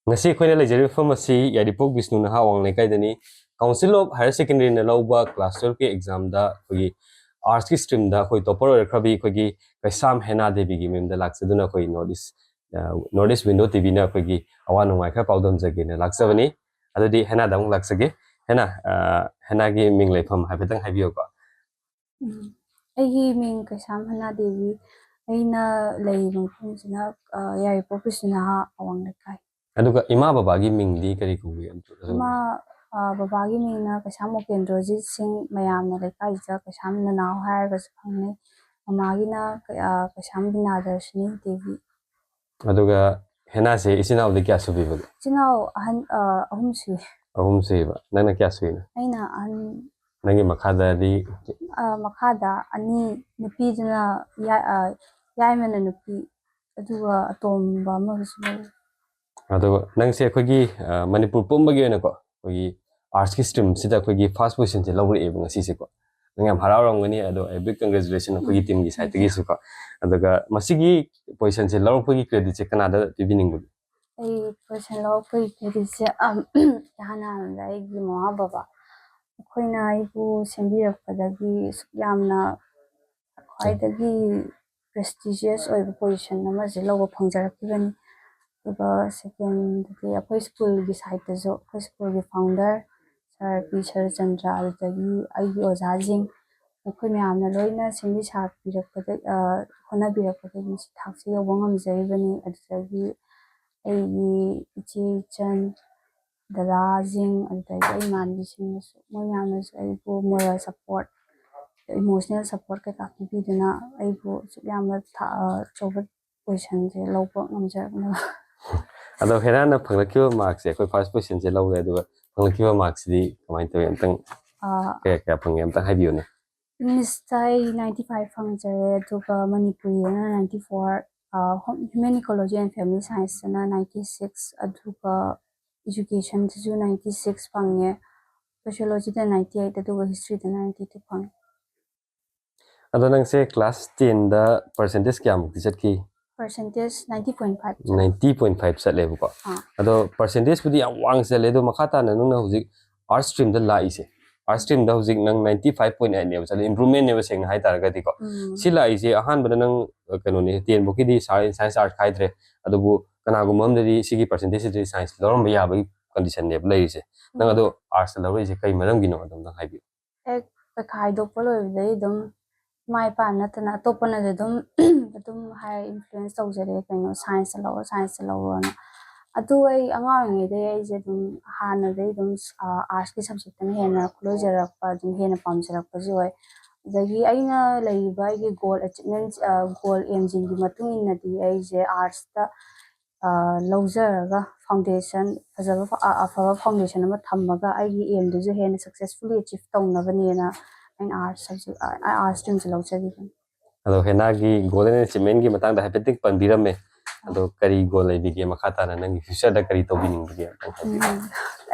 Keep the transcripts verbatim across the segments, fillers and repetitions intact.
ꯉꯁꯤ ꯑꯩꯈꯣꯏꯅ ꯂꯩꯖꯔꯤꯕ ꯃꯐꯝ ꯑꯁꯤ ꯌꯥꯏꯔꯤꯄꯣꯛ ꯕꯤꯁꯅꯨ ꯅꯍꯥ ꯑꯋꯥꯡ ꯂꯩꯀꯥꯏꯗꯅꯤ꯫ Council of Higher Secondary ꯅ ꯂꯧꯕ class twelve ꯀꯤ exam ꯗ ꯑꯩꯈꯣꯏꯒꯤ arts ꯀꯤ stream ꯗ ꯑꯩꯈꯣꯏ topper ꯑꯣꯏꯔꯛꯈ꯭ꯔꯕꯤ ꯑꯩꯈꯣꯏꯒꯤ ꯀꯩꯁꯥꯝ ꯍꯦꯅꯥ ꯗꯦꯕꯤꯒꯤ ꯃꯌꯨꯝꯗ ꯂꯥꯛꯆꯗꯨꯅ ꯑꯩꯈꯣꯏ North East, ꯑ, North East Window T V ꯅ ꯑꯩꯈꯣꯏꯒꯤ ꯑꯋꯥ ꯅꯨꯡꯉꯥꯏ ꯈꯔ ꯄꯥꯎꯗꯝꯖꯒꯦꯅ ꯂꯥꯛꯆꯕꯅꯤ꯫ ꯑꯗꯨꯗꯤ ꯍꯦꯅꯥꯗ ꯑꯃꯨꯛ ꯂꯥꯛꯆꯒꯦ꯫ ꯍꯦꯅꯥ, ꯑ, ꯍꯦꯅꯥꯒꯤ ꯃꯤꯡ ꯂꯩꯐꯝ ꯍꯥꯏꯐꯦꯠꯇꯪ ꯍꯥꯏꯕꯤꯌꯨꯀꯣ꯫ ꯎꯝ, ꯑꯩꯒꯤ ꯃꯤꯡ ꯀꯩꯁꯥꯝ ꯍꯅꯥ ꯗꯦꯕꯤ꯫ ꯑꯩꯅ ꯂꯩꯔꯤꯕ ꯃꯐꯝꯁꯤꯅ, ꯑ, ꯌꯥꯏꯔꯤꯄꯣꯛ ꯕꯤꯁꯅꯨ ꯅꯍꯥ ꯑꯋꯥꯡ ꯂꯩꯀꯥꯏ꯫ ꯑꯗꯨꯒ ꯏꯃꯥ ꯕꯕꯥꯒꯤ ꯃꯤꯡꯗꯤ ꯀꯔꯤ ꯀꯧꯕꯤ? ꯑꯗꯨ- ꯏꯃꯥ, ꯑ, ꯕꯕꯥꯒꯤ ꯃꯤꯡꯅ ꯀꯩꯁꯥꯝ ꯎꯄꯦꯟꯗ꯭ꯔꯣꯖꯤꯠ ꯁꯤꯡ, ꯃꯌꯥꯝꯅ ꯂꯩꯀꯥꯏꯁꯤꯗ ꯀꯩꯁꯥꯝ ꯅꯅꯥꯎ ꯍꯥꯏꯔꯒꯁꯨ ꯈꯪꯅꯩ꯫ ꯃꯃꯥꯒꯤꯅ ꯀ-, ꯑ, ꯀꯩꯁꯥꯝ ꯕꯤꯅꯥꯗꯔꯁꯤꯅꯤ ꯗꯦꯕꯤ꯫ ꯑꯗꯨꯒ ꯍꯦꯅꯥꯁꯦ ꯏꯆꯤꯟ ꯏꯅꯥꯎꯗꯤ ꯀꯌꯥ ꯁꯨꯕꯤꯕꯒꯦ? ꯏꯆꯤꯟ ꯏꯅꯥꯎ ꯑꯍꯟ, ꯑ, ꯑꯍꯨꯝ ꯁꯨꯏ꯫ ꯑꯍꯨꯝ ꯁꯨꯏꯕ꯫ ꯅꯪꯅ ꯀꯌꯥ ꯁꯨꯏꯅꯣ? ꯑꯩꯅ ꯑꯍꯟ꯫ ꯅꯪꯒꯤ ꯃꯈꯥꯗꯗꯤ? ꯑ, ꯃꯈꯥꯗ ꯑꯅꯤ, ꯅꯨꯄꯤꯗꯨꯅ ꯌꯥ-, ꯑ, ꯌꯥꯏꯃꯅ ꯅꯨꯄꯤ, ꯑꯗꯨꯒ ꯑꯇꯣꯝꯕ ꯑꯃꯒꯁꯨ ꯂꯩ꯫ ꯑꯗꯨꯒ ꯅꯪꯁꯦ ꯑꯩꯈꯣꯏꯒꯤ, ꯑ, ꯃꯅꯤꯄꯨꯔ ꯄꯨꯝꯕꯒꯤ ꯑꯣꯏꯅꯀꯣ, ꯑꯩꯈꯣꯏꯒꯤ arts ꯀꯤ stream ꯁꯤꯗ ꯑꯩꯈꯣꯏꯒꯤ first position ꯁꯦ ꯂꯧꯔꯛꯑꯦꯕ ꯉꯁꯤꯁꯦꯀꯣ꯫ ꯅꯪ ꯌꯥꯝ ꯍꯔꯥꯎꯔꯝꯒꯅꯤ꯫ ꯑꯗꯣ a big congratulation ꯑꯩꯈꯣꯏꯒꯤ team ꯒꯤ side ꯇꯒꯤꯁꯨꯀꯣ꯫ ꯑꯗꯨꯒ ꯃꯁꯤꯒꯤ position ꯁꯦ ꯂꯧꯔꯛꯄꯒꯤ credit ꯁꯦ ꯀꯅꯥꯗ ꯄꯤꯕꯤꯅꯤꯡꯕꯒꯦ? ꯑꯩ position ꯂꯧꯔꯛꯄꯒꯤ credit ꯁꯦ, ꯑꯝ, ꯏꯍꯥꯟ ꯍꯥꯟꯕꯗ ꯑꯩꯒꯤ ꯃꯃꯥ ꯕꯕꯥ, ꯃꯈꯣꯏꯅ ꯑꯩꯕꯨ ꯁꯦꯝꯕꯤꯔꯛꯄꯗꯒꯤ ꯑꯁꯨꯛ ꯌꯥꯝꯅ ꯈ꯭ꯋꯥꯏꯗꯒꯤ prestigious ꯑꯣꯏꯕ position ꯑꯃꯁꯦ ꯂꯧꯕ ꯐꯪꯖꯔꯛꯈꯤꯕꯅꯤ꯫ ꯑꯗꯨꯒ second ꯗꯗꯤ ꯑꯩꯈꯣꯏ school ꯒꯤ side ꯇꯁꯨ, ꯑꯩꯈꯣꯏ school ꯒꯤ founder sir ꯄꯤ ꯁꯔꯆꯟꯗ꯭ꯔ, ꯑꯗꯨꯗꯒꯤ ꯑꯩꯒꯤ ꯑꯣꯖꯥꯁꯤꯡ, ꯃꯈꯣꯏ ꯃꯌꯥꯝꯅ ꯂꯣꯏꯅ ꯁꯦꯝꯕꯤ ꯁꯥꯕꯤꯔꯛꯄꯗ-, ꯑ, ꯍꯣꯠꯅꯕꯤꯔꯛꯄꯗꯒꯤ ꯉꯁꯤ ꯊꯥꯛꯁꯤ ꯌꯧꯕ ꯉꯝꯖꯔꯤꯕꯅꯤ꯫ ꯑꯗꯨꯗꯒꯤ ꯑꯩꯒꯤ ꯏꯆꯦ ꯏꯆꯟ, ꯗꯗꯥꯁꯤꯡ, ꯑꯗꯨꯗꯒꯤ ꯑꯩ ꯏꯃꯥꯟꯅꯕꯤꯁꯤꯡꯅꯁꯨ, ꯃꯣꯏ ꯃꯌꯥꯝꯅꯁꯨ ꯑꯩꯕꯨ moral support, emotional support ꯀꯩꯀꯥ ꯄꯤꯕꯤꯗꯨꯅ ꯑꯩꯕꯨ ꯑꯁꯨꯛ ꯌꯥꯝꯅ ꯊꯥ-, ꯑ, ꯑꯆꯧꯕ position ꯁꯦ ꯂꯧꯕ ꯉꯝꯖꯔꯛꯅꯕ꯫ ꯑꯗꯣ ꯍꯦꯅꯥꯅ ꯐꯪꯂꯛꯈꯤꯕ mark ꯁꯦ, ꯑꯩꯈꯣꯏ first position ꯁꯦ ꯂꯧꯔꯦ, ꯑꯗꯨꯒ ꯐꯪꯂꯛꯈꯤꯕ mark ꯁꯤꯗꯤ ꯀꯃꯥꯏꯅ ꯇꯧꯋꯤ? ꯑꯝꯇꯪ ꯑ, ꯀꯌꯥ ꯀꯌꯥ ꯐꯪꯉꯦ ꯑꯝꯇꯪ ꯍꯥꯏꯕꯤꯌꯨꯅꯦ꯫ English ꯇ ꯑꯩ ninety five ꯐꯪꯖꯔꯦ, ꯑꯗꯨꯒ ꯃꯅꯤꯄꯨꯔꯤꯗꯅ ninety four, ꯑ, Hum-, Human Ecology and Family Science ꯇꯅ ninety six, ꯑꯗꯨꯒ education ꯗꯁꯨ ninety six ꯐꯪꯉꯦ, Sociology ꯗ ninety eight, ꯑꯗꯨꯒ History ꯗ ninety two ꯐꯪꯉꯦ꯫ ꯑꯗꯣ ꯅꯪꯁꯦ class ten ꯗ percentage ꯀꯌꯥꯃꯨꯛꯇꯤ ꯆꯠꯈꯤ? Percentage ninety point five. Ninety point five ꯆꯠꯂꯦꯕꯀꯣ꯫ ꯑꯥ. ꯑꯗꯣ percentageꯄꯨꯗꯤ ꯌꯥꯝ ꯋꯥꯡ ꯆꯠꯂꯦ, ꯑꯗꯣ ꯃꯈꯥ ꯇꯥꯅ ꯅꯪꯅ ꯍꯧꯖꯤꯛ arts streamꯗ ꯂꯥꯛꯏꯁꯦ, arts streamꯗ ꯍꯧꯖꯤꯛ ꯅꯪ ninety five point eight ꯅꯦꯕ ꯆꯠꯂꯤ, improvementꯅꯦꯕ ꯁꯦꯡꯅ ꯍꯥꯏꯇꯥꯔꯒꯗꯤꯀꯣ꯫ ꯎꯝ. ꯁꯤ ꯂꯥꯛꯏꯁꯦ ꯑꯍꯥꯟꯕꯗ ꯅꯪ ꯑ, ꯀꯩꯅꯣꯅꯤ, ten ꯐꯥꯎꯒꯤꯗꯤ science, science art ꯈꯥꯏꯗ꯭ꯔꯦ, ꯑꯗꯨꯕꯨ ꯀꯅꯥꯒꯨꯝꯕ ꯑꯃꯗꯗꯤ ꯁꯤꯒꯤ percentageꯁꯤꯗꯤ science ꯂꯧꯔꯝꯕ ꯌꯥꯕꯒꯤ conditionꯅꯦꯕ ꯂꯩꯔꯤꯁꯦ꯫ ꯅꯪ ꯑꯗꯣ artsꯇ ꯂꯧꯔꯛꯏꯁꯦ ꯀꯩ ꯃꯔꯝꯒꯤꯅꯣ ꯑꯗꯣꯝꯇꯪ ꯍꯥꯏꯕꯤꯌꯨ꯫ ꯍꯦꯛ ꯄꯩꯈꯥ ꯍꯥꯏꯗꯣꯛꯄ ꯂꯣꯏꯕꯗꯒꯤ ꯑꯗꯨꯝ ꯏꯃꯥ ꯏꯄꯥ ꯅꯠꯇꯅ ꯑꯇꯣꯞꯄꯅꯁꯨ ꯑꯗꯨꯝ ꯑꯗꯨꯝ ꯍꯥꯏ, influence ꯇꯧꯖꯔꯛꯑꯦ, ꯀꯩꯅꯣ scienceꯇ ꯂꯧꯔꯣ, scienceꯇ ꯂꯧꯔꯣꯅ꯫ ꯑꯗꯨ ꯑꯩ ꯑꯉꯥꯡ ꯑꯣꯏꯔꯤꯉꯩꯗꯒꯤ ꯑꯩꯁꯦ ꯑꯗꯨꯝ ꯍꯥꯟꯅꯗꯒꯤ ꯑꯗꯨꯝ ꯑꯥꯔꯠꯁꯀꯤ ꯁꯕꯖꯦꯛꯇꯅ ꯍꯦꯟꯅ ꯈꯨꯂꯣꯏꯖꯔꯛꯄ, ꯑꯗꯨꯝ ꯍꯦꯟꯅ ꯄꯥꯝꯖꯔꯛꯄꯁꯨ ꯑꯣꯏ꯫ ꯑꯗꯒꯤ ꯑꯩꯅ ꯂꯩꯔꯤꯕ ꯑꯩꯒꯤ ꯒꯣꯜ ꯑꯦꯆꯤꯞꯃꯦꯟ, ꯒꯣꯜ ꯑꯦꯝꯁꯤꯡꯒꯤ ꯃꯇꯨꯡ ꯏꯟꯅꯗꯤ ꯑꯩꯁꯦ ꯑꯥꯔꯠꯁꯇ ꯂꯧꯖꯔꯒ ꯐꯥꯎꯟꯗꯦꯁꯟ ꯐꯖꯕ, ꯑꯐꯕ ꯐꯥꯎꯟꯗꯦꯁꯟ ꯑꯃ ꯊꯝꯃꯒ ꯑꯩꯒꯤ ꯑꯦꯝꯗꯨꯁꯨ ꯍꯦꯟꯅ successfully achieve ꯇꯧꯅꯕꯅꯦꯅ ꯑꯩꯅ ꯑꯥꯔꯠꯁ ꯁꯕꯖꯦꯛ, ꯑꯥꯔꯠꯁ ꯁ꯭ꯇ꯭ꯔꯤꯝꯁꯦ ꯂꯧꯖꯈꯤꯕꯅꯤ꯫ ꯑꯗꯣ ꯍꯦꯅꯥꯒꯤ ꯒꯣꯜ ꯑꯦꯟ ꯑꯦꯆꯤꯞꯃꯦꯟꯒꯤ ꯃꯇꯥꯡꯗ ꯍꯥꯏꯐꯦꯠꯇꯪ ꯄꯟꯕꯤꯔꯝꯃꯦ꯫ ꯑꯗꯣ ꯀꯔꯤ ꯒꯣꯜ ꯂꯩꯕꯤꯒꯦ? ꯃꯈꯥ ꯇꯥꯅ ꯅꯪꯒꯤ ꯐ꯭ꯌꯨꯆꯔꯗ ꯀꯔꯤ ꯇꯧꯕꯤꯅꯤꯡꯕꯒꯦ? ꯑꯝꯇꯪ ꯍꯥꯏꯕꯤꯌꯨ꯫ ꯎꯝ,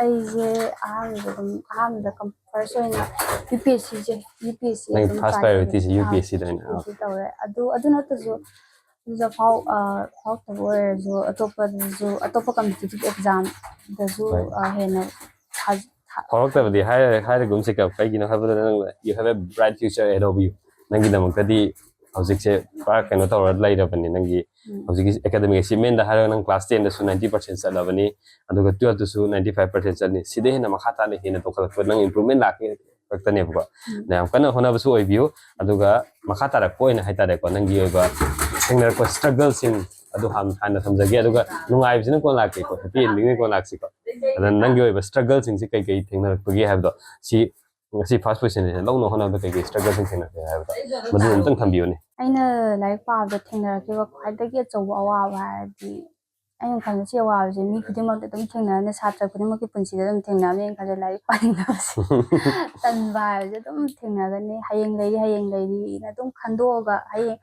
ꯑꯩꯁꯦ ꯑꯍꯥꯟꯕꯗ ꯑꯗꯨꯝ, ꯑꯍꯥꯟꯕꯗ ꯐꯥꯔꯁ ꯑꯣꯏꯅ ꯌꯨ ꯄꯤ ꯑꯦꯁ ꯁꯤꯁꯦ, ꯌꯨ ꯄꯤ ꯑꯦꯁ ꯁꯤ ꯅꯪꯒꯤ ꯑꯗꯨꯝ first try priorityꯁꯦ ꯇꯧꯖꯩ꯫ ꯌꯨ ꯄꯤ ꯑꯥ, ꯑꯦꯁ ꯁꯤꯗ ꯑꯣꯏꯅ꯫ ꯌꯨ ꯄꯤ ꯑꯦꯁ ꯁꯤ ꯇꯧꯋꯦ꯫ ꯑꯗꯨ, ꯑꯗꯨ ꯅꯠꯇ꯭ꯔꯁꯨ ꯑꯗꯨꯗ ꯐꯥꯎ-, ꯑ, ꯐꯥꯎꯔꯛꯇꯕ ꯑꯣꯏꯔꯁꯨ ꯑꯇꯣꯞꯄꯗꯁꯨ, ꯑꯇꯣꯞꯄ competitive examꯗꯁꯨ, ꯍꯣꯏ꯫ ꯑ, ꯍꯦꯟꯅ ꯊꯥꯖ-, ꯊꯥ-, ꯐꯥꯎꯔꯛꯇꯕꯗꯤ ꯍꯥꯏꯔ-, ꯍꯥꯏꯔꯒꯨꯝꯁꯤꯀꯣ, ꯀꯩꯒꯤꯅꯣ ꯍꯥꯏꯕꯗ ꯅꯪ, you have a bright future ahead of you꯫ ꯅꯪꯒꯤꯗꯃꯛꯇꯗꯤ ꯍꯧꯖꯤꯛꯁꯦ ꯄꯨꯔꯥ ꯀꯩꯅꯣ ꯇꯧꯔ ꯂꯩꯔꯕꯅꯤ꯫ ꯅꯪꯒꯤ ꯎꯝ꯫ ꯍꯧꯖꯤꯛꯀꯤ academic achievementꯗ ꯍꯥꯏꯔꯒ ꯅꯪ class tenꯗꯁꯨ ninety percent ꯆꯠꯂꯕꯅꯤ, ꯑꯗꯨꯒ twelveꯇꯁꯨ ninety five percent ꯆꯠꯂꯤ꯫ ꯁꯤꯗꯩ ꯍꯦꯟꯅ ꯃꯈꯥ ꯇꯥꯅ ꯍꯦꯟꯅ ꯇꯧꯈꯠꯂꯛꯄ, ꯅꯪ improvement ꯂꯥꯛꯈꯛꯇꯅꯦꯕꯀꯣ꯫ ꯎꯝ꯫ ꯅꯪ ꯌꯥꯝ ꯀꯟꯅ ꯍꯣꯠꯅꯕꯁꯨ ꯑꯣꯏꯕꯤꯌꯨ, ꯑꯗꯨꯒ ꯃꯈꯥ ꯇꯥꯔꯛꯄ ꯑꯣꯏꯅ ꯍꯥꯏꯇꯥꯔꯦꯀꯣ, ꯅꯪꯒꯤ ꯑꯣꯏꯕ ꯊꯦꯡꯅꯔꯛꯄ struggleꯁꯤꯡ ꯑꯗꯨ ꯍꯥꯟ-, ꯍꯥꯟꯅ ꯊꯝꯖꯒꯦ, ꯑꯗꯨꯒ ꯅꯨꯡꯉꯥꯏꯕꯁꯤꯅ ꯀꯣꯟ ꯂꯥꯛꯀꯦꯀꯣ, happy endingꯅ ꯀꯣꯟ ꯂꯥꯛꯁꯤꯀꯣ꯫ ꯑꯗ ꯅꯪꯒꯤ ꯑꯣꯏꯕ struggleꯁꯤꯡꯁꯤ ꯀꯩ ꯀꯩ ꯊꯦꯡꯅꯔꯛꯄꯒꯦ ꯍꯥꯏꯕꯗꯣ, ꯁꯤ ꯉꯁꯤ first positionꯁꯦ ꯂꯧꯅꯕ ꯍꯣꯠꯅꯕꯗ ꯀꯩ ꯀꯩ struggleꯁꯤꯡ ꯊꯦꯡꯅꯔꯛꯀꯦ ꯍꯥꯏꯕꯗꯣ, ꯃꯗꯨ ꯑꯝꯇꯪ ꯊꯝꯕꯤꯌꯨꯅꯦ꯫ ꯑꯩꯅ ꯂꯥꯏꯔꯤꯛ ꯄꯥꯕꯗ ꯊꯦꯡꯅꯔꯛꯈꯤꯕ ꯈ꯭ꯋꯥꯏꯗꯒꯤ ꯑꯆꯧꯕ ꯑꯋꯥꯕ ꯍꯥꯏꯔꯗꯤ, ꯑꯩꯅ ꯈꯟꯕ ꯁꯤ ꯑꯋꯥꯕꯁꯦ ꯃꯤ ꯈꯨꯗꯤꯡꯃꯛꯇ ꯑꯗꯨꯝ ꯊꯦꯡꯅꯔꯅꯤ, ꯁꯥꯇ꯭ꯔ ꯈꯨꯗꯤꯡꯃꯛꯀꯤ ꯄꯨꯟꯁꯤꯗ ꯑꯗꯨꯝ ꯊꯦꯡꯅꯔꯅꯤ꯫ ꯑꯩꯅ ꯈꯟꯕ ꯂꯥꯏꯔꯤꯛ ꯄꯥꯅꯤꯡꯗꯕꯁꯦ, ꯇꯟꯕ ꯍꯥꯏꯕꯁꯦ ꯑꯗꯨꯝ ꯊꯦꯡꯅꯒꯅꯤ꯫ ꯍꯌꯦꯡ ꯂꯩꯔꯤ, ꯍꯌꯦꯡ ꯂꯩꯔꯤꯅ ꯑꯗꯨꯝ ꯈꯟꯗꯣꯛꯑꯒ, ꯍꯌꯦꯡ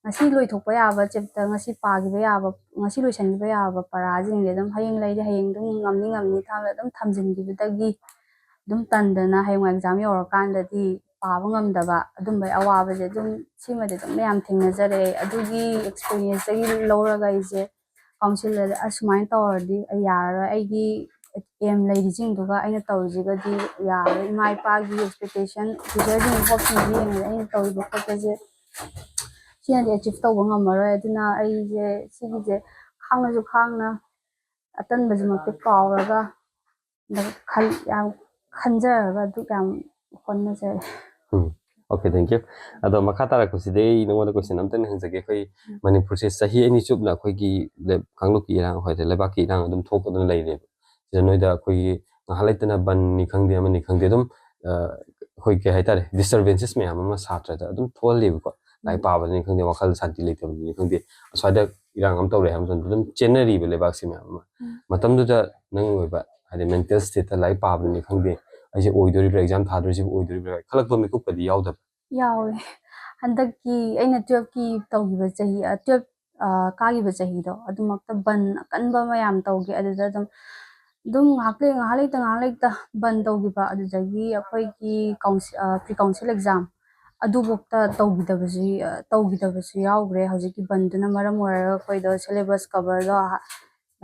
ꯉꯁꯤ ꯂꯣꯏꯊꯣꯛꯄ ꯌꯥꯕ chapter, ꯉꯁꯤ ꯄꯥꯈꯤꯕ ꯌꯥꯕ, ꯉꯁꯤ ꯂꯣꯏꯁꯤꯟꯈꯤꯕ ꯌꯥꯕ ꯄꯔꯥꯁꯤꯡꯁꯦ ꯑꯗꯨꯝ ꯍꯌꯦꯡ ꯂꯩꯔꯤ, ꯍꯌꯦꯡ ꯑꯗꯨꯝ ꯉꯝꯅꯤ ꯉꯝꯅꯤ ꯊꯥꯕꯗ ꯑꯗꯨꯝ ꯊꯝꯖꯤꯟꯈꯤꯕꯗꯒꯤ ꯑꯗꯨꯝ ꯇꯟꯗꯅ ꯍꯌꯦꯡ exam ꯌꯧꯔꯀꯥꯟꯗꯗꯤ ꯄꯥꯕ ꯉꯝꯗꯕ ꯑꯗꯨꯝꯕꯒꯤ ꯑꯋꯥꯕꯁꯦ ꯑꯗꯨꯝ ꯁꯤꯃꯗꯤ ꯑꯗꯨꯝ ꯃꯌꯥꯝ ꯊꯦꯡꯅꯖꯔꯛꯑꯦ꯫ ꯑꯗꯨꯒꯤ ꯑꯦꯛꯁꯄꯤꯔꯤꯌꯦꯟꯁꯇꯒꯤ ꯂꯧꯔꯒ ꯑꯩꯁꯦ ꯀꯥꯎꯟꯁꯤꯜꯗ ꯑꯁꯨꯃꯥꯏꯅ ꯇꯧꯔꯗꯤ ꯑꯩ ꯌꯥꯔꯔꯣꯏ, ꯑꯩꯒꯤ ꯑꯦꯝ ꯂꯩꯔꯤꯁꯤꯡꯗꯨꯒ ꯑꯩꯅ ꯇꯧꯔꯤꯁꯤꯒꯗꯤ ꯌꯥꯔꯔꯣꯏ, ꯏꯃꯥ ꯏꯄꯥꯒꯤ ꯑꯦꯛꯁꯄꯦꯛꯇꯦꯁꯟ, ꯇꯤꯆꯔꯁꯤꯡꯒꯤ ꯍꯣꯞꯁꯤꯡꯁꯦ ꯌꯦꯡꯉꯒ ꯑꯩꯅ ꯇꯧꯔꯤꯕ ꯈꯣꯠꯄꯁꯦ ꯁꯤꯅꯗꯤ ꯑꯦꯆꯤꯞ ꯇꯧꯕ ꯉꯝꯃꯔꯣꯏ꯫ ꯑꯗꯨꯅ ꯑꯩꯁꯦ ꯁꯤꯒꯤꯁꯦ ꯈꯥꯡꯅꯁꯨ ꯈꯥꯡꯅ ꯑꯇꯟꯕꯁꯤꯃꯛꯇꯤ ꯀꯥꯎꯔꯒ ꯌꯥꯝ ꯈꯟꯖꯔꯒ ꯑꯗꯨ ꯌꯥꯝ ꯍꯣꯠꯅꯖꯔꯦ꯫ ꯎꯝ, okay, thank you. ꯑꯗꯣ ꯃꯈꯥ ꯇꯥꯔꯛꯄꯁꯤꯗꯤ ꯑꯩ ꯅꯉꯣꯟꯗ ꯀꯣꯏꯁꯟ ꯑꯝꯇꯪ ꯍꯪꯖꯒꯦ꯫ ꯑꯩꯈꯣꯏ ꯎꯝ꯫ ꯃꯅꯤꯄꯨꯔꯁꯦ ꯆꯍꯤ ꯑꯅꯤ ꯆꯨꯞꯅ ꯑꯩꯈꯣꯏꯒꯤ ꯂꯩ-, ꯀꯥꯡꯂꯨꯞꯀꯤ ꯏꯔꯥꯡ, ꯍꯣꯏ, ꯂꯩꯕꯥꯛꯀꯤ ꯏꯔꯥꯡ ꯑꯗꯨꯝ ꯊꯣꯛꯇꯅ ꯂꯩꯔꯦꯕ꯫ ꯁꯤꯗ ꯅꯣꯏꯗ ꯑꯩꯈꯣꯏꯒꯤ ꯉꯥꯏꯍꯥꯛ ꯂꯩꯇꯅ ꯕꯟꯅꯤ ꯈꯪꯗꯦ, ꯑꯃꯅꯤ ꯈꯪꯗꯦ, ꯑꯗꯨꯝ, ꯑ, ꯑꯩꯈꯣꯏ ꯀꯩ ꯍꯥꯏꯇꯥꯔꯦ, ꯗꯤꯁꯇꯔꯕꯦꯟꯁꯦꯁ ꯃꯌꯥꯝ ꯑꯃ ꯁꯥꯇ꯭ꯔꯗ ꯑꯗꯨꯝ ꯊꯣꯛꯍꯜꯂꯦꯕꯀꯣ꯫ ꯂꯥꯏꯔꯤꯛ ꯎꯝ꯫ ꯄꯥꯕꯗꯅꯤ ꯈꯪꯗꯦ, ꯋꯥꯈꯜ ꯁꯥꯟꯇꯤ ꯂꯩꯇꯕꯗꯅꯤ ꯈꯪꯗꯦ, ꯑꯁ꯭ꯋꯥꯏꯗ ꯏꯔꯥꯡ ꯑꯃ ꯇꯧꯔꯦ ꯍꯥꯏꯕ ꯃꯇꯝꯗ ꯑꯗꯨꯝ ꯆꯦꯟꯅꯔꯤꯕ ꯂꯩꯕꯥꯛꯁꯤ ꯃꯌꯥꯝ ꯑꯃ꯫ ꯎꯝ꯫ ꯃꯇꯝꯗꯨꯗ ꯅꯪꯒꯤ ꯑꯣꯏꯕ, ꯍꯥꯏꯗꯤ, ꯃꯦꯟꯇꯦꯜ ꯁ꯭ꯇꯦꯠꯇ ꯂꯥꯏꯔꯤꯛ ꯄꯥꯕꯗꯅꯤ ꯈꯪꯗꯦ, ꯑꯩꯁꯦ ꯑꯣꯏꯗꯣꯔꯤꯕ꯭ꯔꯥ, ꯑꯦꯛꯖꯥꯝ ꯊꯥꯗꯣꯔꯤꯁꯤꯕꯨ ꯑꯣꯏꯗꯣꯔꯤꯕ꯭ꯔꯥ ꯈꯜꯂꯛꯄ ꯃꯤꯀꯨꯞꯀꯗꯤ ꯌꯥꯎꯗꯕ꯭ꯔꯥ? ꯌꯥꯎꯋꯦ꯫ ꯍꯟꯗꯛꯀꯤ ꯑꯩꯅ ꯇꯨꯌꯦꯜꯞꯀꯤ ꯇꯧꯈꯤꯕ ꯆꯍꯤ, ꯑ, ꯇꯨꯌꯦꯜꯞ, ꯑ, ꯀꯥꯈꯤꯕ ꯆꯍꯤꯗꯣ ꯑꯗꯨꯃꯛꯇ ꯕꯟ ꯑꯀꯟꯕ ꯃꯌꯥꯝ ꯇꯧꯈꯤ꯫ ꯑꯗꯨꯗ ꯑꯗꯨꯝ, ꯑꯗꯨꯝ ꯉꯥꯏꯍꯥꯛ ꯂꯩ-, ꯉꯥꯏꯍꯥꯛ ꯂꯩꯇ, ꯉꯥꯏꯍꯥꯛ ꯂꯩꯇ ꯕꯟ ꯇꯧꯈꯤꯕ꯫ ꯑꯗꯨꯗꯒꯤ ꯑꯩꯈꯣꯏꯒꯤ ꯀꯥꯎꯟꯁꯤ-, ꯑ, ꯄ꯭ꯔꯤ ꯀꯥꯎꯟꯁꯤꯜ ꯑꯦꯛꯖꯥꯝ ꯑꯗꯨꯐꯥꯎꯗ ꯇꯧꯈꯤꯗꯕꯁꯨ, ꯑ, ꯇꯧꯈꯤꯗꯕꯁꯨ ꯌꯥꯎꯈ꯭ꯔꯦ꯫ ꯍꯧꯖꯤꯛꯀꯤ ꯕꯟꯗꯨꯅ ꯃꯔꯝ ꯑꯣꯏꯔꯒ ꯑꯩꯈꯣꯏꯗꯣ ꯁꯦꯂꯦꯕꯁ ꯀꯕꯔꯗꯣ ꯍꯥ-,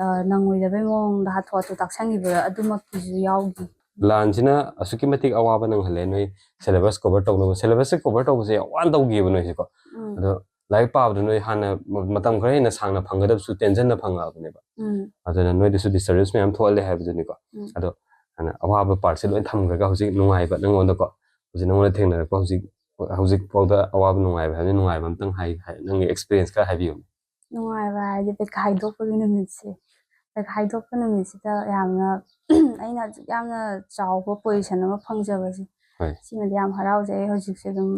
ꯑ, ꯅꯪꯉꯣꯏꯗꯕꯩ ꯃꯑꯣꯡꯗ ꯍꯥꯊꯨ ꯍꯥꯊꯨ ꯇꯥꯛꯁꯟꯈꯤꯕ ꯑꯗꯨꯃꯛꯀꯤꯁꯨ ꯌꯥꯎꯈꯤ꯫ ꯂꯥꯟꯁꯤꯅ ꯑꯁꯨꯛꯀꯤ ꯃꯇꯤꯛ ꯑꯋꯥꯕ ꯅꯪꯍꯜꯂꯦ꯫ ꯅꯣꯏ ꯁꯦꯂꯦꯕꯁ ꯀꯣꯚꯔ ꯇꯧꯅꯕ, ꯁꯦꯂꯦꯕꯁꯁꯦ ꯀꯣꯚꯔ ꯇꯧꯕꯁꯦ ꯌꯥꯝ ꯋꯥꯅ ꯇꯧꯈꯤꯑꯕ ꯅꯣꯏꯁꯦꯀꯣ꯫ ꯎꯝ꯫ ꯑꯗꯣ ꯂꯥꯏꯔꯤꯛ ꯄꯥꯕꯗ ꯅꯣꯏ ꯍꯥꯟꯅ ꯃ-, ꯃꯇꯝ ꯈꯔ ꯍꯦꯟꯅ ꯁꯥꯡꯅ ꯐꯪꯒꯗꯕꯁꯨ ꯇꯦꯟꯁꯟꯅ ꯐꯪꯉꯛꯑꯕꯅꯦꯕ꯫ ꯎꯝ꯫ ꯑꯗꯨꯅ ꯅꯣꯏꯗꯁꯨ ꯗꯤꯁꯇꯔꯕꯦꯟꯁ ꯃꯌꯥꯝ ꯊꯣꯛꯍꯜꯂꯦ ꯍꯥꯏꯕꯗꯨꯅꯤꯀꯣ꯫ ꯎꯝ꯫ ꯑꯗꯣ ꯍꯥꯟꯅ ꯑꯋꯥꯕ ꯄꯥꯔꯠꯁꯦ ꯂꯣꯏ ꯊꯝꯈ꯭ꯔꯒ ꯍꯧꯖꯤꯛ ꯅꯨꯡꯉꯥꯏꯕ ꯅꯪꯉꯣꯟꯗꯀꯣ, ꯍꯧꯖꯤꯛ ꯅꯪꯉꯣꯟꯗ ꯊꯦꯡꯅꯔꯛꯄ ꯍꯧꯖꯤꯛ, ꯍꯧꯖꯤꯛ ꯐꯥꯎꯗ ꯑꯋꯥꯕ ꯅꯨꯡꯉꯥꯏꯕ ꯍꯥꯏꯕꯗꯤ ꯅꯨꯡꯉꯥꯏꯕ ꯑꯝꯇꯪ ꯍꯥꯏ, ꯍꯥꯏ, ꯅꯪꯒꯤ ꯑꯦꯛꯁꯄꯤꯔꯤꯌꯦꯟꯁ ꯈꯔ ꯍꯥꯏꯕꯤꯌꯨ꯫ ꯅꯨꯡꯉꯥꯏꯕ ꯍꯥꯏꯗꯤ ꯄꯩꯈꯥ ꯍꯥꯏꯗꯣꯛꯄꯒꯤ ꯅꯨꯃꯤꯠꯁꯦ꯫ ꯄꯩꯈꯥ ꯍꯥꯏꯗꯣꯛꯄ ꯅꯨꯃꯤꯠꯁꯤꯗ ꯌꯥꯝꯅ, ꯑꯩꯅ ꯑꯁꯨꯛ ꯌꯥꯝꯅ ꯆꯥꯎꯕ ꯄꯣꯖꯤꯁꯟ ꯑꯃ ꯐꯪꯖꯕꯁꯦ, ꯍꯣꯏ꯫ ꯁꯤꯃꯗꯤ ꯌꯥꯝ ꯍꯔꯥꯎꯖꯩ꯫ ꯑꯩ ꯍꯧꯖꯤꯛꯁꯦ ꯑꯗꯨꯝ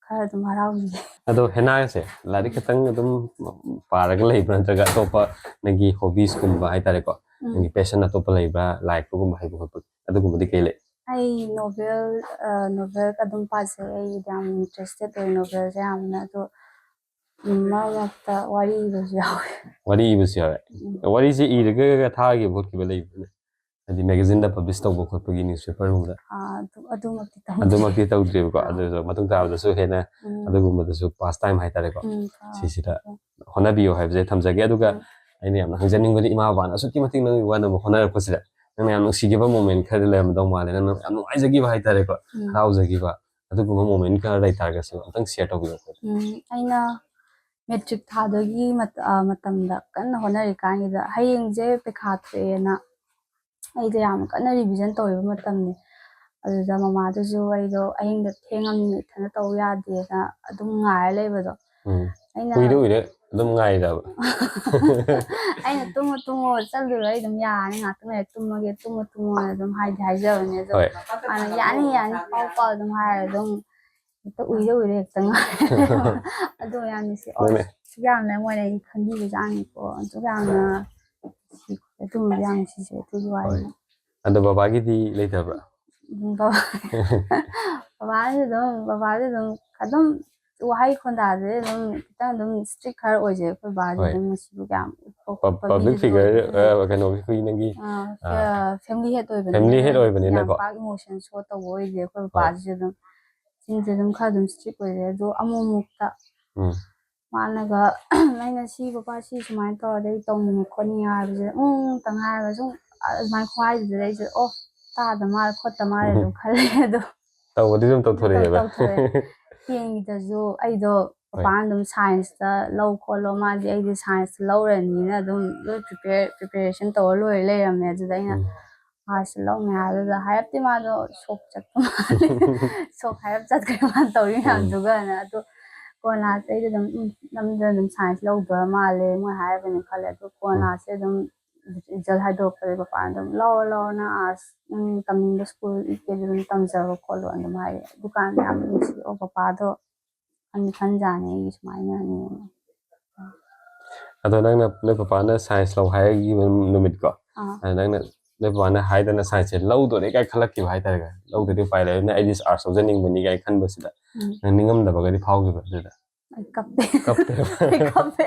ꯈꯔ ꯑꯗꯨꯝ ꯍꯔꯥꯎꯔꯤꯌꯦ꯫ ꯑꯗꯣ ꯍꯦꯅꯥꯁꯦ ꯂꯥꯏꯔꯤꯛ ꯈꯛꯇꯪ ꯑꯗꯨꯝ ꯄꯥꯔꯒ ꯂꯩꯕ꯭ꯔꯥ, ꯅꯠꯇ꯭ꯔꯒ ꯑꯇꯣꯞꯄ ꯅꯪꯒꯤ ꯍꯣꯕꯤꯁꯀꯨꯝꯕ ꯍꯥꯏꯇꯥꯔꯦꯀꯣ, ꯎꯝ꯫ ꯅꯪꯒꯤ ꯄꯦꯁꯟ ꯑꯇꯣꯞꯄ ꯂꯩꯕ꯭ꯔꯥ, ꯂꯥꯏ ꯌꯦꯛꯄꯒꯨꯝꯕ ꯍꯩꯕ ꯈꯣꯠꯄ ꯑꯗꯨꯒꯨꯝꯕꯗꯤ ꯀꯩ ꯂꯩ? ꯑꯩ ꯅꯣꯕꯦꯜ, ꯑ, ꯅꯣꯕꯦꯜ ꯑꯗꯨꯝ ꯄꯥꯖꯩ꯫ ꯑꯩ ꯌꯥꯝ ꯏꯟꯇꯔꯦꯁꯇꯦꯠ ꯑꯣꯏ ꯅꯣꯕꯦꯜꯁꯦ ꯌꯥꯝꯅ꯫ ꯑꯗꯣ ꯎꯝ, ꯃꯔꯛ ꯃꯔꯛꯇ ꯋꯥꯔꯤ ꯏꯕꯁꯨ ꯌꯥꯎꯋꯦ꯫ ꯋꯥꯔꯤ ꯏꯕꯁꯨ ꯌꯥꯎꯋꯦ? ꯎꯝ꯫ ꯋꯥꯔꯤꯁꯦ ꯏꯔꯒ ꯊꯥꯈꯤꯕ ꯈꯣꯠꯈꯤꯕ ꯂꯩꯕ꯭ꯔꯅꯦ? ꯍꯥꯏꯗꯤ ꯃꯦꯒꯥꯖꯤꯟꯗ ꯄꯕ꯭ꯂꯤꯁ ꯇꯧꯕ ꯈꯣꯠꯄꯒꯤ ꯅ꯭ꯌꯨꯁꯄꯦꯄꯔꯒꯨꯝꯕꯗ? ꯑꯥ, ꯑꯗꯨ- ꯑꯗꯨꯃꯛꯇꯤ ꯇꯧꯗꯦ꯫ ꯑꯗꯨꯃꯛꯇꯤ ꯇꯧꯗ꯭ꯔꯤꯕꯀꯣ, ꯑꯗꯨꯁꯨ ꯃꯇꯨꯡ ꯇꯥꯕꯗꯁꯨ ꯍꯦꯟꯅ ꯎꯝ, ꯑꯗꯨꯒꯨꯝꯕꯗꯁꯨ ꯄꯥꯁ ꯇꯥꯏꯝ ꯍꯥꯏꯇꯥꯔꯦꯀꯣ, ꯎꯝ, ꯐꯥ- ꯁꯤꯁꯤꯗ ꯍꯣꯠꯅꯕꯤꯌꯨ ꯍꯥꯏꯕꯁꯦ ꯊꯝꯖꯒꯦ꯫ ꯑꯗꯨꯒ ꯎꯝ. ꯑꯩꯅ ꯌꯥꯝꯅ ꯍꯪꯖꯅꯤꯡꯕꯗꯤ, ꯏꯃꯥ ꯕꯕꯥꯅ ꯑꯁꯨꯛꯀꯤ ꯃꯇꯤꯛ ꯅꯪꯒꯤ ꯋꯥꯅꯕ ꯍꯣꯠꯅꯔꯛꯄꯁꯤꯗ ꯅꯪꯅ ꯌꯥꯝ ꯅꯨꯡꯁꯤꯈꯤꯕ ꯃꯣꯃꯦꯟ ꯈꯔꯗꯤ ꯂꯩꯔꯝꯗꯧ ꯃꯥꯜꯂꯦ, ꯅꯪꯅ ꯌꯥꯝ ꯅꯨꯡꯉꯥꯏꯖꯈꯤꯕ ꯍꯥꯏꯇꯥꯔꯦꯀꯣ, ꯎꯝ. ꯍꯔꯥꯎꯖꯈꯤꯕ, ꯑꯗꯨꯒꯨꯝꯕ ꯃꯣꯃꯦꯟ ꯈꯔ ꯂꯩꯇꯥꯔꯒꯁꯨ ꯑꯝꯇꯪ ꯁꯤꯌꯔ ꯇꯧꯕꯤꯔꯛꯑꯣ꯫ ꯎꯝ, ꯑꯩꯅ ꯃꯦꯇ꯭ꯔꯤꯛ ꯊꯥꯗꯣꯏꯒꯤ ꯃꯠ- ꯑ, ꯃꯇꯝꯗ ꯀꯟꯅ ꯍꯣꯠꯅꯔꯤꯀꯥꯟꯒꯤꯗ, ꯍꯌꯦꯡꯁꯦ ꯄꯩꯈꯥ ꯊꯣꯛꯑꯦꯅ ꯑꯩꯗꯣ ꯌꯥꯝ ꯀꯟꯅ ꯔꯤꯚꯤꯖꯟ ꯇꯧꯔꯤꯕ ꯃꯇꯝꯅꯤ꯫ ꯑꯗꯨꯗ ꯃꯃꯥꯗꯨꯁꯨ ꯑꯩꯗꯣ ꯑꯍꯤꯡꯗ ꯊꯦꯡꯉꯝꯅꯤꯅ ꯏꯊꯟꯗ ꯇꯧ ꯌꯥꯗꯦꯅ ꯑꯗꯨꯝ ꯉꯥꯏꯔ ꯂꯩꯕꯗꯣ꯫ ꯎꯝ. ꯑꯩꯅ ꯎꯏꯔ ꯎꯏꯔ ꯑꯗꯨꯝ ꯉꯥꯏꯔꯕ? ꯑꯩꯅ "ꯇꯨꯝꯃꯣ ꯇꯨꯝꯃꯣ, ꯆꯠꯂꯨꯔꯣ, ꯑꯩ ꯑꯗꯨꯝ ꯌꯥꯔꯅꯤ, ꯉꯥꯛꯇꯪ ꯂꯩꯔ ꯇꯨꯝꯃꯒꯦ, ꯇꯨꯝꯃꯣ ꯇꯨꯝꯃꯣ" ꯑꯗꯨꯝ ꯍꯥꯏꯗꯤ ꯍꯥꯏꯖꯕꯅꯦ꯫ ꯑꯗꯣ ꯍꯣꯏ. ꯃꯥꯅ "ꯌꯥꯅꯤ ꯌꯥꯅꯤ, ꯄꯥꯎ ꯄꯥꯎ" ꯑꯗꯨꯝ ꯍꯥꯏꯔ ꯑꯗꯨꯝ ꯍꯦꯛꯇ ꯎꯏꯔ ꯎꯏꯔ ꯍꯦꯛꯇ ꯉꯥꯏ꯫ ꯑꯗꯨ ꯌꯥꯝ ꯅꯨꯡꯁꯤ꯫ ꯑꯣ, ꯅꯪꯅꯦ. ꯌꯥꯝꯅ ꯃꯣꯏꯅ ꯑꯩ ꯈꯟꯕꯤꯕꯖꯥꯠꯅꯤꯀꯣ꯫ ꯑꯗꯨ ꯌꯥꯝꯅ ꯅꯨꯡꯁꯤ꯫ ꯑꯗꯨꯝꯕꯗꯤ ꯌꯥꯝ ꯅꯨꯡꯁꯤꯖꯩ ꯑꯗꯨꯒꯤ ꯋꯥꯔꯤꯅꯤ꯫ ꯑꯗꯣ ꯕꯕꯥꯒꯤꯗꯤ ꯂꯩꯇꯕ꯭ꯔꯥ? ꯎꯝ, ꯕꯕꯥ- ꯕꯕꯥꯁꯨ ꯑꯗꯨꯝ ꯕꯕꯥꯁꯨ ꯑꯗꯨꯝ ꯑꯗꯨꯝ ꯋꯥꯍꯩ ꯈꯣꯟꯗꯥꯗꯗꯤ ꯑꯗꯨꯝ ꯈꯤꯇꯪ ꯑꯗꯨꯝ ꯏꯁꯇ꯭ꯔꯤꯛ ꯈꯔ ꯑꯣꯏꯖꯩ ꯑꯩꯈꯣꯏ ꯕꯥꯁꯦ꯫ ꯍꯣꯏ. ꯑꯗꯨꯝ ꯃꯁꯤꯕꯨ ꯌꯥꯝ ꯄꯕ꯭ꯂꯤꯛ ꯐꯤꯒꯔ ꯀꯩꯅꯣꯒꯤ ꯑꯩꯈꯣꯏ ꯅꯪꯒꯤ ꯐꯦꯃꯤꯂꯤ ꯍꯦꯠ ꯑꯣꯏꯕꯅꯤꯅ ꯐꯦꯃꯤꯂꯤ ꯍꯦꯠ ꯑꯣꯏꯕꯅꯤꯅꯀꯣ. ꯌꯥꯝ ꯄꯥꯛ ꯏꯃꯣꯁꯟ ꯁꯣ ꯇꯧꯕ ꯑꯣꯏꯗꯦ ꯑꯩꯈꯣꯏ ꯕꯕꯥꯁꯤꯁꯨ ꯑꯗꯨꯝ ꯆꯤꯟꯁꯦ ꯑꯗꯨꯝ ꯈꯔ ꯑꯗꯨꯝ ꯏꯁꯇ꯭ꯔꯤꯛ ꯑꯣꯏꯖꯩ꯫ ꯑꯗꯣ ꯑꯃꯨꯛ ꯑꯃꯨꯛꯇ ꯎꯝ. ꯃꯥꯅꯒ ꯑꯩꯅ "ꯁꯤ ꯕꯕꯥ ꯁꯤ ꯁꯨꯃꯥꯏꯅ ꯇꯧꯔꯗꯤ ꯑꯩ ꯇꯧꯅꯤꯡꯉꯦ ꯈꯣꯠꯅꯤꯡꯉꯦ" ꯍꯥꯏꯕꯁꯦ ꯎꯝ ꯇꯪ ꯍꯥꯏꯔꯒ ꯁꯨꯝ ꯑꯗꯨꯃꯥꯏꯅ ꯈꯨꯍꯥꯏꯗꯨꯗ ꯑꯩꯁꯦ "ꯑꯣ, ꯇꯥꯗ ꯃꯥꯜꯂꯦ ꯈꯣꯠꯇ ꯃꯥꯜꯂꯦ" ꯑꯗꯨꯝ ꯈꯜꯂꯦ꯫ ꯑꯗꯣ ꯇꯧꯕꯗꯤ ꯑꯗꯨꯝ ꯇꯧꯊꯣꯔꯛꯑꯦꯕ. ꯇꯧꯊꯣꯔꯛꯑꯦ꯫ ꯇꯦꯟꯒꯤꯗꯁꯨ ꯑꯩꯗꯣ ꯄꯄꯥꯅ ꯑꯗꯨꯝ ꯁꯥꯏꯟꯁꯇ ꯂꯧ ꯈꯣꯠꯂꯣ, ꯃꯥꯗꯤ ꯑꯩꯗꯤ ꯁꯥꯏꯟꯁꯇ ꯂꯧꯔꯅꯤꯅ ꯑꯗꯨꯝ ꯂꯣꯏ ꯄ꯭ꯔꯤꯄꯦꯌꯔ ꯄ꯭ꯔꯤꯄꯦꯔꯦꯁꯟ ꯇꯧꯔ ꯂꯣꯏꯔ ꯂꯩꯔꯝꯃꯦ꯫ ꯑꯗꯨꯗ ꯑꯩꯅ ꯎꯝ. ꯑꯥꯔꯠꯁꯇ ꯂꯧꯅꯤ ꯍꯥꯏꯕꯗꯨꯗ ꯍꯥꯏꯔꯞꯇꯤ ꯃꯥꯗꯣ ꯁꯣꯛ ꯆꯠꯄ ꯃꯥꯜꯂꯦ꯫ ꯁꯣꯛ ꯍꯥꯏꯔꯞ ꯆꯠꯈ꯭ꯔꯦ ꯃꯥꯅ ꯇꯧꯔꯤ ꯎꯝ. ꯃꯌꯥꯝꯗꯨꯒꯅ꯫ ꯑꯗꯣ ꯀꯣꯟꯅ ꯑꯩꯗꯤ ꯑꯗꯨꯝ "ꯎꯝ, ꯅꯝꯗꯅ ꯑꯗꯨꯝ ꯁꯥꯏꯟꯁ ꯂꯧꯗꯣꯔ ꯃꯥꯜꯂꯦ ꯃꯣꯏ ꯍꯥꯏꯔꯕꯅꯤ" ꯈꯜꯂꯦ꯫ ꯑꯗꯣ ꯀꯣꯟꯅꯁꯦ ꯑꯗꯨꯝ ꯔꯤꯖꯜ ꯍꯥꯏꯗꯣꯔꯛꯄꯗ ꯄꯄꯥꯅ ꯑꯗꯨꯝ "ꯂꯧꯔꯣ ꯂꯧꯔꯣ, ꯅꯪ ꯑꯥꯔꯠꯁ ꯅꯪ ꯇꯝꯅꯤꯡꯕ ꯁ꯭ꯀꯨꯜ ꯏꯀꯦꯗ ꯑꯗꯨꯝ ꯇꯝꯖꯔꯣ ꯈꯣꯠꯂꯣ" ꯑꯗꯨꯝ ꯍꯥꯏꯔꯛꯑꯦ꯫ ꯑꯗꯨꯀꯥꯟꯗ ꯌꯥꯝ ꯅꯨꯡꯁꯤ꯫ "ꯑꯣ, ꯄꯄꯥꯗꯣ ꯈꯟꯗꯤ ꯈꯟꯖꯥꯅꯤ ꯑꯩꯒꯤ ꯁꯨꯃꯥꯏꯅꯅꯦꯅ"꯫ ꯑꯗꯣ ꯅꯪꯅ ꯅꯣꯏ ꯄꯄꯥꯅ ꯁꯥꯏꯟꯁ ꯂꯧ ꯍꯥꯏꯈꯤꯕ ꯅꯨꯃꯤꯠꯀꯣ, ꯑꯥ꯫ ꯑꯗ ꯅꯪꯅ ꯅꯣꯏ ꯄꯄꯥꯅ ꯍꯥꯏꯗꯅ ꯁꯥꯏꯟꯁꯁꯦ ꯂꯧꯗꯣꯔꯦ ꯀꯥꯏꯅ ꯈꯜꯂꯛꯈꯤꯕ ꯍꯥꯏꯇꯥꯔꯦ, "ꯂꯧꯗ꯭ꯔꯗꯤ ꯎꯄꯥꯏ ꯂꯩꯔꯣꯏꯅ, ꯑꯩꯗꯤ ꯑꯥꯔꯠꯁ ꯂꯧꯖꯅꯤꯡꯕꯅꯤ" ꯀꯥꯏꯅ ꯈꯟꯕꯁꯤꯗ ꯎꯝ꯫ ꯅꯪ ꯅꯤꯡꯉꯝꯗꯕꯒꯗꯤ ꯐꯥꯎꯈꯤꯕ꯭ꯔꯥ ꯑꯗꯨꯗ? ꯀꯞꯄꯦ꯫ ꯀꯞꯄꯦꯕ꯫ ꯀꯞꯄꯦ꯫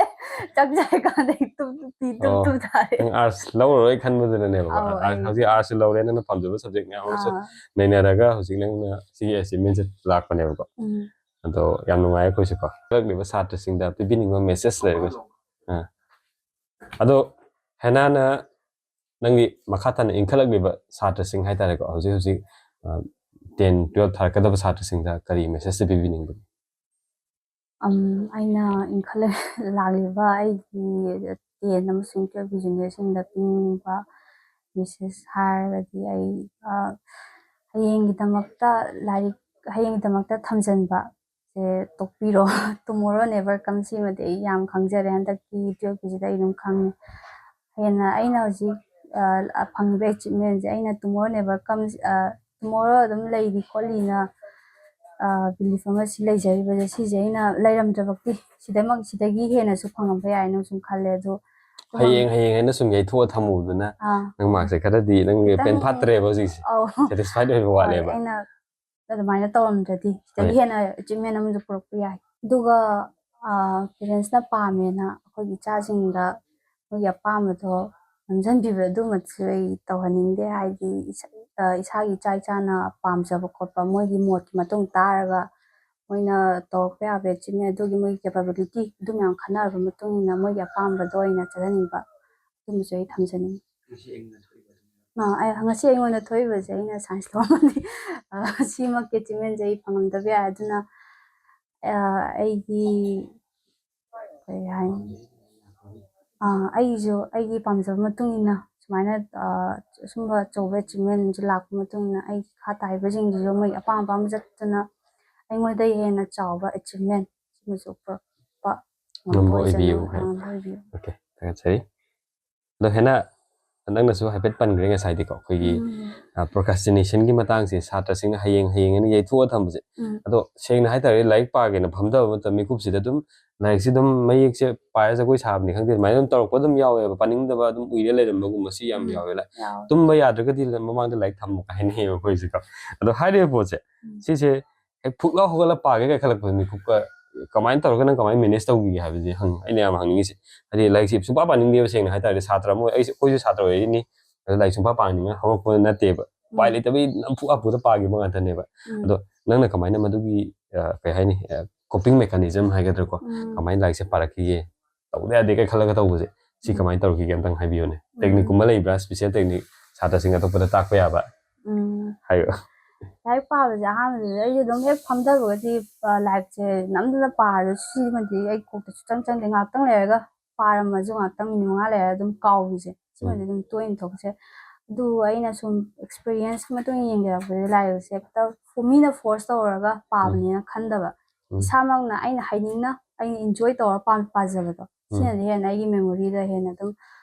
ꯆꯥꯛ ꯆꯥꯏꯀꯥꯟꯗ ꯑꯩ ꯇꯨꯝ ꯇꯨꯝ ꯇꯨꯝ ꯑꯣ꯫ ꯇꯨꯝ ꯇꯥꯔꯦ꯫ ꯅꯪ ꯑꯥꯔꯠꯁ ꯂꯧꯔꯔꯣꯏ ꯈꯟꯕꯗꯨꯅꯅꯦꯕꯀꯣ꯫ ꯑꯧ, ꯑꯥꯔꯠꯁ ꯑꯩ ꯍꯧꯖꯤꯛ ꯑꯥꯔꯠꯁꯁꯨ ꯂꯧꯔꯦ, ꯅꯪꯅ ꯄꯥꯝꯖꯕ ꯁꯕꯖꯦꯛ ꯃꯌꯥꯝ ꯑꯃꯁꯨ ꯑꯥ, ꯅꯩꯅꯔꯒ ꯍꯧꯖꯤꯛ ꯅꯪꯅ ꯁꯤꯒꯤ ꯑꯦꯆꯤꯞꯃꯦꯟꯁꯦ ꯂꯥꯛꯄꯅꯦꯕꯀꯣ꯫ ꯎꯝ꯫ ꯑꯗꯣ ꯌꯥꯝ ꯅꯨꯡꯉꯥꯏ꯫ ꯑꯩꯈꯣꯏꯁꯨꯀꯣ ꯏꯟꯈꯠꯂꯛꯂꯤꯕ ꯁꯥꯇ꯭ꯔꯁꯤꯡꯗ ꯄꯤꯕꯤꯅꯤꯡꯕ ꯃꯦꯁꯦꯖ ꯂꯩꯔꯒꯁꯨ꯫ ꯑꯥ꯫ ꯑꯗꯣ ꯍꯦꯅꯥꯅ ꯅꯪꯒꯤ ꯃꯈꯥ ꯇꯥꯅ ꯏꯟꯈꯠꯂꯛꯂꯤꯕ ꯁꯥꯇ꯭ꯔꯁꯤꯡ ꯍꯥꯏꯇꯥꯔꯦꯀꯣ, ꯍꯧꯖꯤꯛ ꯍꯧꯖꯤꯛ ꯇꯦꯟ ꯇꯨꯌꯦꯜꯞ ꯊꯥꯔꯛꯀꯗꯕ ꯁꯥꯇ꯭ꯔꯁꯤꯡꯗ ꯀꯔꯤ ꯃꯦꯁꯦꯖ ꯄꯤꯕꯤꯅꯤꯡꯕꯒꯦ? ꯑꯝ, ꯑꯩꯅ ꯏꯟꯈꯠꯂ ꯂꯥꯛꯂꯤꯕ ꯑꯩꯒꯤ ꯇꯦꯟ ꯑꯃꯁꯨꯡ ꯇꯨꯌꯦꯜꯞꯀꯤ ꯖꯨꯅꯤꯌꯔꯁꯤꯡꯗ ꯄꯤꯅꯤꯡꯕ ꯃꯦꯁꯦꯖ ꯍꯥꯏꯔꯒꯗꯤ ꯑꯩ, ꯑ, ꯍꯌꯦꯡꯒꯤꯗꯃꯛꯇ ꯂꯥꯏꯔꯤꯛ, ꯍꯌꯦꯡꯒꯤꯗꯃꯛꯇ ꯊꯝꯖꯤꯟꯕ ꯁꯦ ꯇꯣꯛꯄꯤꯔꯣ꯫ Tomorrow never comes ꯁꯤꯃꯗꯤ ꯑꯩ ꯌꯥꯝ ꯈꯪꯖꯔꯦ꯫ ꯍꯟꯗꯛꯀꯤ ꯇꯨꯌꯦꯜꯞꯀꯤꯁꯤꯗ ꯑꯩ ꯑꯗꯨꯝ ꯈꯪꯉꯦ꯫ ꯍꯦꯟꯅ ꯑꯩꯅ ꯍꯧꯖꯤꯛ, ꯑ, ꯐꯪꯉꯤꯕ ꯑꯦꯆꯤꯞꯃꯦꯟꯁꯦ ꯑꯩꯅ tomorrow never comes, ꯑ, tomorrow ꯑꯗꯨꯝ ꯂꯩꯔꯤ ꯈꯣꯠꯂꯤꯅ, ꯑ, ꯕꯤꯂꯤꯐ ꯑꯃ ꯁꯤ ꯂꯩꯖꯔꯤꯕꯁꯦ, ꯁꯤꯁꯦ ꯑꯩꯅ ꯂꯩꯔꯝꯗ꯭ꯔꯕꯛꯇꯤ ꯁꯤꯗꯃꯛ, ꯁꯤꯗꯒꯤ ꯍꯦꯟꯅꯁꯨ ꯐꯪꯉꯝꯕ ꯌꯥꯏꯅ ꯁꯨꯝ ꯈꯜꯂꯦ꯫ ꯑꯗꯣ ꯍꯌꯦꯡ ꯍꯌꯦꯡ ꯍꯥꯏꯅ ꯁꯨꯝ ꯌꯩꯊꯣꯛꯑ ꯊꯝꯃꯨꯕꯗꯨꯅ ꯑꯥ, ꯅꯪ ꯃꯥꯔꯛꯁꯦ ꯈꯔꯗꯤ ꯅꯪꯒꯤ ꯈꯤꯇꯪ ꯄꯦꯟ ꯐꯥꯠꯇ꯭ꯔꯦꯕ ꯍꯧꯖꯤꯛꯁꯦ꯫ ꯑꯧ, ꯁꯦꯇꯤꯁꯐꯥꯏꯠ ꯑꯣꯏꯕ ꯍꯣꯏ, ꯋꯥꯠꯂꯦꯕ꯫ ꯑꯩꯅ ꯑꯗꯨꯃꯥꯏꯅ ꯇꯧꯔꯝꯗ꯭ꯔꯗꯤ ꯁꯤꯗꯒꯤ ꯍꯣꯏ꯫ ꯍꯦꯟꯅ ꯑꯦꯆꯤꯞꯃꯦꯟ ꯑꯃꯁꯨ ꯄꯨꯔꯛꯄ ꯌꯥꯏ꯫ ꯑꯗꯨꯒ, ꯑ, ꯄꯦꯔꯦꯟꯁꯅ ꯄꯥꯝꯃꯦꯅ ꯑꯩꯈꯣꯏꯒꯤ ꯏꯆꯥꯁꯤꯡꯗ ꯃꯣꯏꯒꯤ ꯑꯄꯥꯝꯕꯗꯣ ꯅꯝꯁꯤꯟꯕꯤꯕ ꯑꯗꯨꯃꯛꯁꯨ ꯑꯩ ꯇꯧꯍꯟꯅꯤꯡꯗꯦ꯫ ꯍꯥꯏꯗꯤ ꯏꯁꯥ-, ꯑ, ꯏꯁꯥꯒꯤ ꯏꯆꯥ ꯏꯆꯥꯅ ꯄꯥꯝꯖꯕ ꯈꯣꯠꯄ ꯃꯣꯏꯒꯤ ꯃꯣꯠꯀꯤ ꯃꯇꯨꯡ ꯇꯥꯔꯒ ꯃꯣꯏꯅ ꯇꯧꯔꯛꯄ ꯌꯥꯕ ꯑꯦꯆꯤꯞꯃꯦꯟ, ꯑꯗꯨꯒꯤ ꯃꯣꯏꯒꯤ ꯀꯦꯄꯥꯕꯤꯂꯤꯇꯤ ꯑꯗꯨ ꯃꯌꯥꯝ ꯈꯟꯅꯔꯕ ꯃꯇꯨꯡ ꯏꯟꯅ ꯃꯣꯏꯒꯤ ꯑꯄꯥꯝꯕꯗꯣ ꯑꯣꯏꯅ ꯆꯠꯍꯟꯅꯤꯡꯕ, ꯑꯗꯨꯝꯕꯁꯨ ꯑꯩ ꯊꯝꯖꯅꯤꯡꯉꯤ꯫ ꯑꯥ, ꯑꯩ, ꯉꯁꯤ ꯑꯩꯉꯣꯟꯗ ꯊꯣꯛꯏꯕꯁꯦ ꯑꯩꯅ ꯁꯥꯏꯟꯁ ꯂꯧꯔꯝꯃꯗꯤ, ꯑ, ꯁꯤꯃꯛꯀꯤ ꯑꯦꯆꯤꯞꯃꯦꯟꯁꯦ ꯑꯩ ꯐꯪꯉꯝꯗꯕ ꯌꯥꯏ꯫ ꯑꯗꯨꯅ, ꯑ, ꯑꯩꯒꯤ, ꯀꯩ ꯍꯥꯏꯅꯤ? ꯑ, ꯑꯩꯒꯤꯁꯨ ꯑꯩꯒꯤ ꯄꯥꯝꯖꯕ ꯃꯇꯨꯡ ꯏꯟꯅ ꯁꯨꯃꯥꯏꯅ, ꯑ, ꯁꯨꯝꯕ ꯑꯆꯧꯕ ꯑꯦꯆꯤꯞꯃꯦꯟꯁꯦ ꯂꯥꯛꯄ ꯃꯇꯨꯡ ꯏꯟꯅ ꯑꯩꯒꯤ ꯈꯥ ꯇꯥꯔꯤꯕꯁꯤꯡꯁꯤꯁꯨ ꯃꯣꯏ ꯑꯄꯥꯝ ꯑꯄꯥꯝꯕ ꯆꯠꯇꯅ ꯑꯩꯉꯣꯟꯗꯒꯤ ꯍꯦꯟꯅ ꯆꯥꯎꯕ ꯑꯦꯆꯤꯞꯃꯦꯟ ꯁꯤꯃꯁꯨ ꯄꯨꯔꯛꯄ ꯉꯝꯕ ꯉꯝꯕ ꯑꯣꯏꯖꯅꯕ, ꯑꯣꯏꯕꯤꯌꯨ ꯍꯥꯏ꯫ ꯉꯝꯕ ꯑꯣꯏꯕꯤꯌꯨ꯫ ꯑꯣꯀꯦ, ꯊꯥꯒꯠꯆꯔꯤ꯫ ꯑꯗꯣ ꯍꯦꯟꯅ ꯅꯪꯅꯁꯨ ꯍꯥꯏꯐꯦꯠ ꯄꯟꯈ꯭ꯔꯦ ꯉꯁꯥꯏꯗꯤꯀꯣ, ꯑꯩꯈꯣꯏꯒꯤ ꯎꯝ꯫ ꯄ꯭ꯔꯣꯀ꯭ꯔꯥꯁꯇꯤꯅꯦꯁꯟꯒꯤ ꯃꯇꯥꯡꯁꯦ, ꯁꯥꯇ꯭ꯔꯁꯤꯡꯅ ꯍꯌꯦꯡ ꯍꯌꯦꯡ ꯍꯥꯏꯅ ꯌꯩꯊꯣꯛꯑ ꯊꯝꯕꯁꯦ꯫ ꯎꯝ꯫ ꯑꯗꯣ ꯁꯦꯡꯅ ꯍꯥꯏꯇꯥꯔꯗꯤ ꯂꯥꯏꯔꯤꯛ ꯄꯥꯒꯦꯅ ꯐꯝꯊꯕ ꯃꯇꯝ ꯃꯤꯀꯨꯞꯁꯤꯗ ꯑꯗꯨꯝ ꯂꯥꯏꯔꯤꯛꯁꯤ ꯑꯗꯨꯝ ꯃꯌꯦꯛꯁꯦ ꯄꯥꯏꯔ ꯖꯒꯣꯏ ꯁꯥꯕꯅꯤ ꯈꯪꯗꯦ, ꯑꯗꯨꯃꯥꯏꯅ ꯑꯗꯨꯝ ꯇꯧꯔꯛꯄ ꯑꯗꯨꯝ ꯌꯥꯎꯋꯦꯕ, ꯄꯥꯅꯤꯡꯗꯕ ꯑꯗꯨꯝ ꯎꯏꯔ ꯂꯩꯔꯝꯕꯒꯨꯝꯕ ꯁꯤ ꯌꯥꯝ ꯎꯝ꯫ ꯌꯥꯎꯋꯦ꯫ ꯂꯥꯏ-, ꯌꯥꯎꯋꯦ꯫ ꯇꯨꯝꯕ ꯌꯥꯗ꯭ꯔꯒꯗꯤ ꯃꯃꯥꯡꯗ ꯂꯥꯏꯔꯤꯛ ꯊꯝꯃꯨ ꯀꯥꯏ ꯍꯥꯏꯅꯩꯌꯦꯕ ꯑꯩꯈꯣꯏꯁꯦꯀꯣ꯫ ꯑꯗꯣ ꯍꯥꯏꯔꯤꯕ ꯄꯣꯠꯁꯦ, ꯎꯝ꯫ ꯁꯤꯁꯦ ꯍꯦꯛ ꯐꯨꯛ ꯂꯥꯎ ꯍꯧꯒꯠꯂ ꯄꯥꯒꯦ ꯀꯥꯏꯈꯠꯂꯛꯄꯗ ꯃꯤꯀꯨꯞꯀ ꯀꯃꯥꯏꯅ ꯇꯧꯔꯒ ꯅꯪ ꯀꯃꯥꯏꯅ ꯃꯦꯅꯦꯖ ꯇꯧꯈꯤꯒꯦ ꯍꯥꯏꯕꯁꯦ ꯍꯪ ꯑꯩꯅ ꯌꯥꯝ ꯍꯪꯅꯤꯡꯉꯤꯁꯦ꯫ ꯍꯥꯏꯗꯤ ꯂꯥꯏꯔꯤꯛꯁꯦ ꯁꯨꯡꯄꯥ ꯄꯥꯅꯤꯡꯗꯦꯕ, ꯁꯦꯡꯅ ꯍꯥꯏꯇꯥꯔꯗꯤ ꯁꯥꯇ꯭ꯔ ꯑꯃ ꯑꯣꯏ-, ꯑꯩꯁꯦ, ꯑꯩꯈꯣꯏꯁꯨ ꯁꯥꯇ꯭ꯔ ꯑꯣꯏꯔꯛꯏꯅꯤ, ꯑꯗꯣ ꯂꯥꯏꯔꯤꯛ ꯁꯨꯡꯄꯥ ꯄꯥꯅꯤꯡꯉ ꯍꯧꯔꯛꯄ ꯅꯠꯇꯦꯕ꯫ ꯎꯄꯥꯏ ꯂꯩꯇꯕꯩ ꯅꯝꯐꯨ ꯍꯥꯐꯨꯗ ꯄꯥꯈꯤꯕ ꯉꯥꯛꯇꯅꯦꯕ꯫ ꯎꯝ꯫ ꯑꯗꯣ ꯅꯪꯅ ꯀꯃꯥꯏꯅ ꯃꯗꯨꯒꯤ, ꯑ, ꯀꯩ ꯍꯥꯏꯅꯤ, ꯑ, ꯀꯣꯄꯤꯡ ꯃꯦꯀꯥꯅꯤꯖꯝ ꯍꯥꯏꯒꯗ꯭ꯔꯥꯀꯣ, ꯎꯝ꯫ ꯀꯃꯥꯏꯅ ꯂꯥꯏꯔꯤꯛꯁꯦ ꯄꯥꯔꯛꯈꯤꯒꯦ? ꯇꯧꯗ ꯌꯥꯗꯦ ꯀꯥꯏ ꯈꯜꯂꯒ ꯇꯧꯕꯁꯦ, ꯁꯤ ꯎꯝ꯫ ꯀꯃꯥꯏꯅ ꯇꯧꯔꯛꯈꯤꯒꯦ? ꯑꯝꯇꯪ ꯍꯥꯏꯕꯤꯌꯨꯅꯦ꯫ ꯎꯝ꯫ ꯇꯦꯛꯅꯤꯛꯀꯨꯝꯕ ꯂꯩꯕ꯭ꯔꯥ, ꯁ꯭ꯄꯤꯁꯦꯜ ꯇꯦꯛꯅꯤꯛ ꯁꯥꯇ꯭ꯔꯁꯤꯡ ꯑꯇꯣꯞꯄꯗ ꯇꯥꯛꯄ ꯌꯥꯕ? ꯎꯝ꯫ ꯍꯥꯏꯌꯣ꯫ ꯂꯥꯏꯔꯤꯛ ꯄꯥꯕꯁꯦ ꯑꯍꯥꯟꯕꯗꯗꯤ ꯑꯩꯁꯦ ꯑꯗꯨꯝ ꯍꯦꯛ ꯐꯝꯊꯕꯒꯗꯤ, ꯑ, ꯂꯥꯏꯔꯤꯛꯁꯦ ꯅꯝꯗꯅ ꯄꯥꯔꯁꯨ ꯁꯤꯃꯗꯤ ꯑꯩ ꯀꯣꯛꯇ ꯁꯨꯡꯆꯪ ꯆꯪꯗꯦ꯫ ꯉꯥꯏꯍꯥꯛꯇꯪ ꯂꯩꯔꯒ ꯄꯥꯔꯝꯃꯁꯨ ꯉꯥꯛꯇꯪ ꯃꯤꯅꯤꯠ ꯃꯉꯥ ꯂꯩꯔ ꯑꯗꯨꯝ ꯀꯥꯎꯕꯁꯦ, ꯎꯝ꯫ ꯁꯤꯃꯗꯤ ꯑꯗꯨꯝ ꯇꯣꯏꯅ ꯊꯣꯛꯆꯩ꯫ ꯑꯗꯨ ꯑꯩꯅ ꯁꯨꯝ ꯑꯦꯛꯁꯄꯤꯔꯤꯌꯦꯟꯁꯀꯤ ꯃꯇꯨꯡ ꯏꯟꯅ ꯌꯦꯡꯖꯔꯛꯄꯗꯗꯤ ꯂꯥꯏꯔꯤꯛꯁꯦ ꯍꯦꯛꯇ ꯐꯨ-, ꯃꯤꯅ ꯐꯣꯔꯁ ꯇꯧꯔꯒ ꯎꯝ꯫ ꯄꯥꯕꯅꯦꯅ ꯈꯟꯗꯕ, ꯎꯝ꯫ ꯏꯁꯥꯃꯛꯅ ꯑꯩꯅ ꯍꯩꯅꯤꯡꯅ, ꯑꯩꯅ ꯏꯟꯖꯣꯏ ꯇꯧꯔ ꯄꯥꯝ-, ꯄꯥꯖꯕꯗꯣ, ꯎꯝ꯫ ꯁꯤꯅꯗꯤ ꯍꯦꯟꯅ ꯑꯩꯒꯤ ꯃꯦꯃꯣꯔꯤꯗ ꯍꯦꯟꯅ ꯑꯗꯨꯝ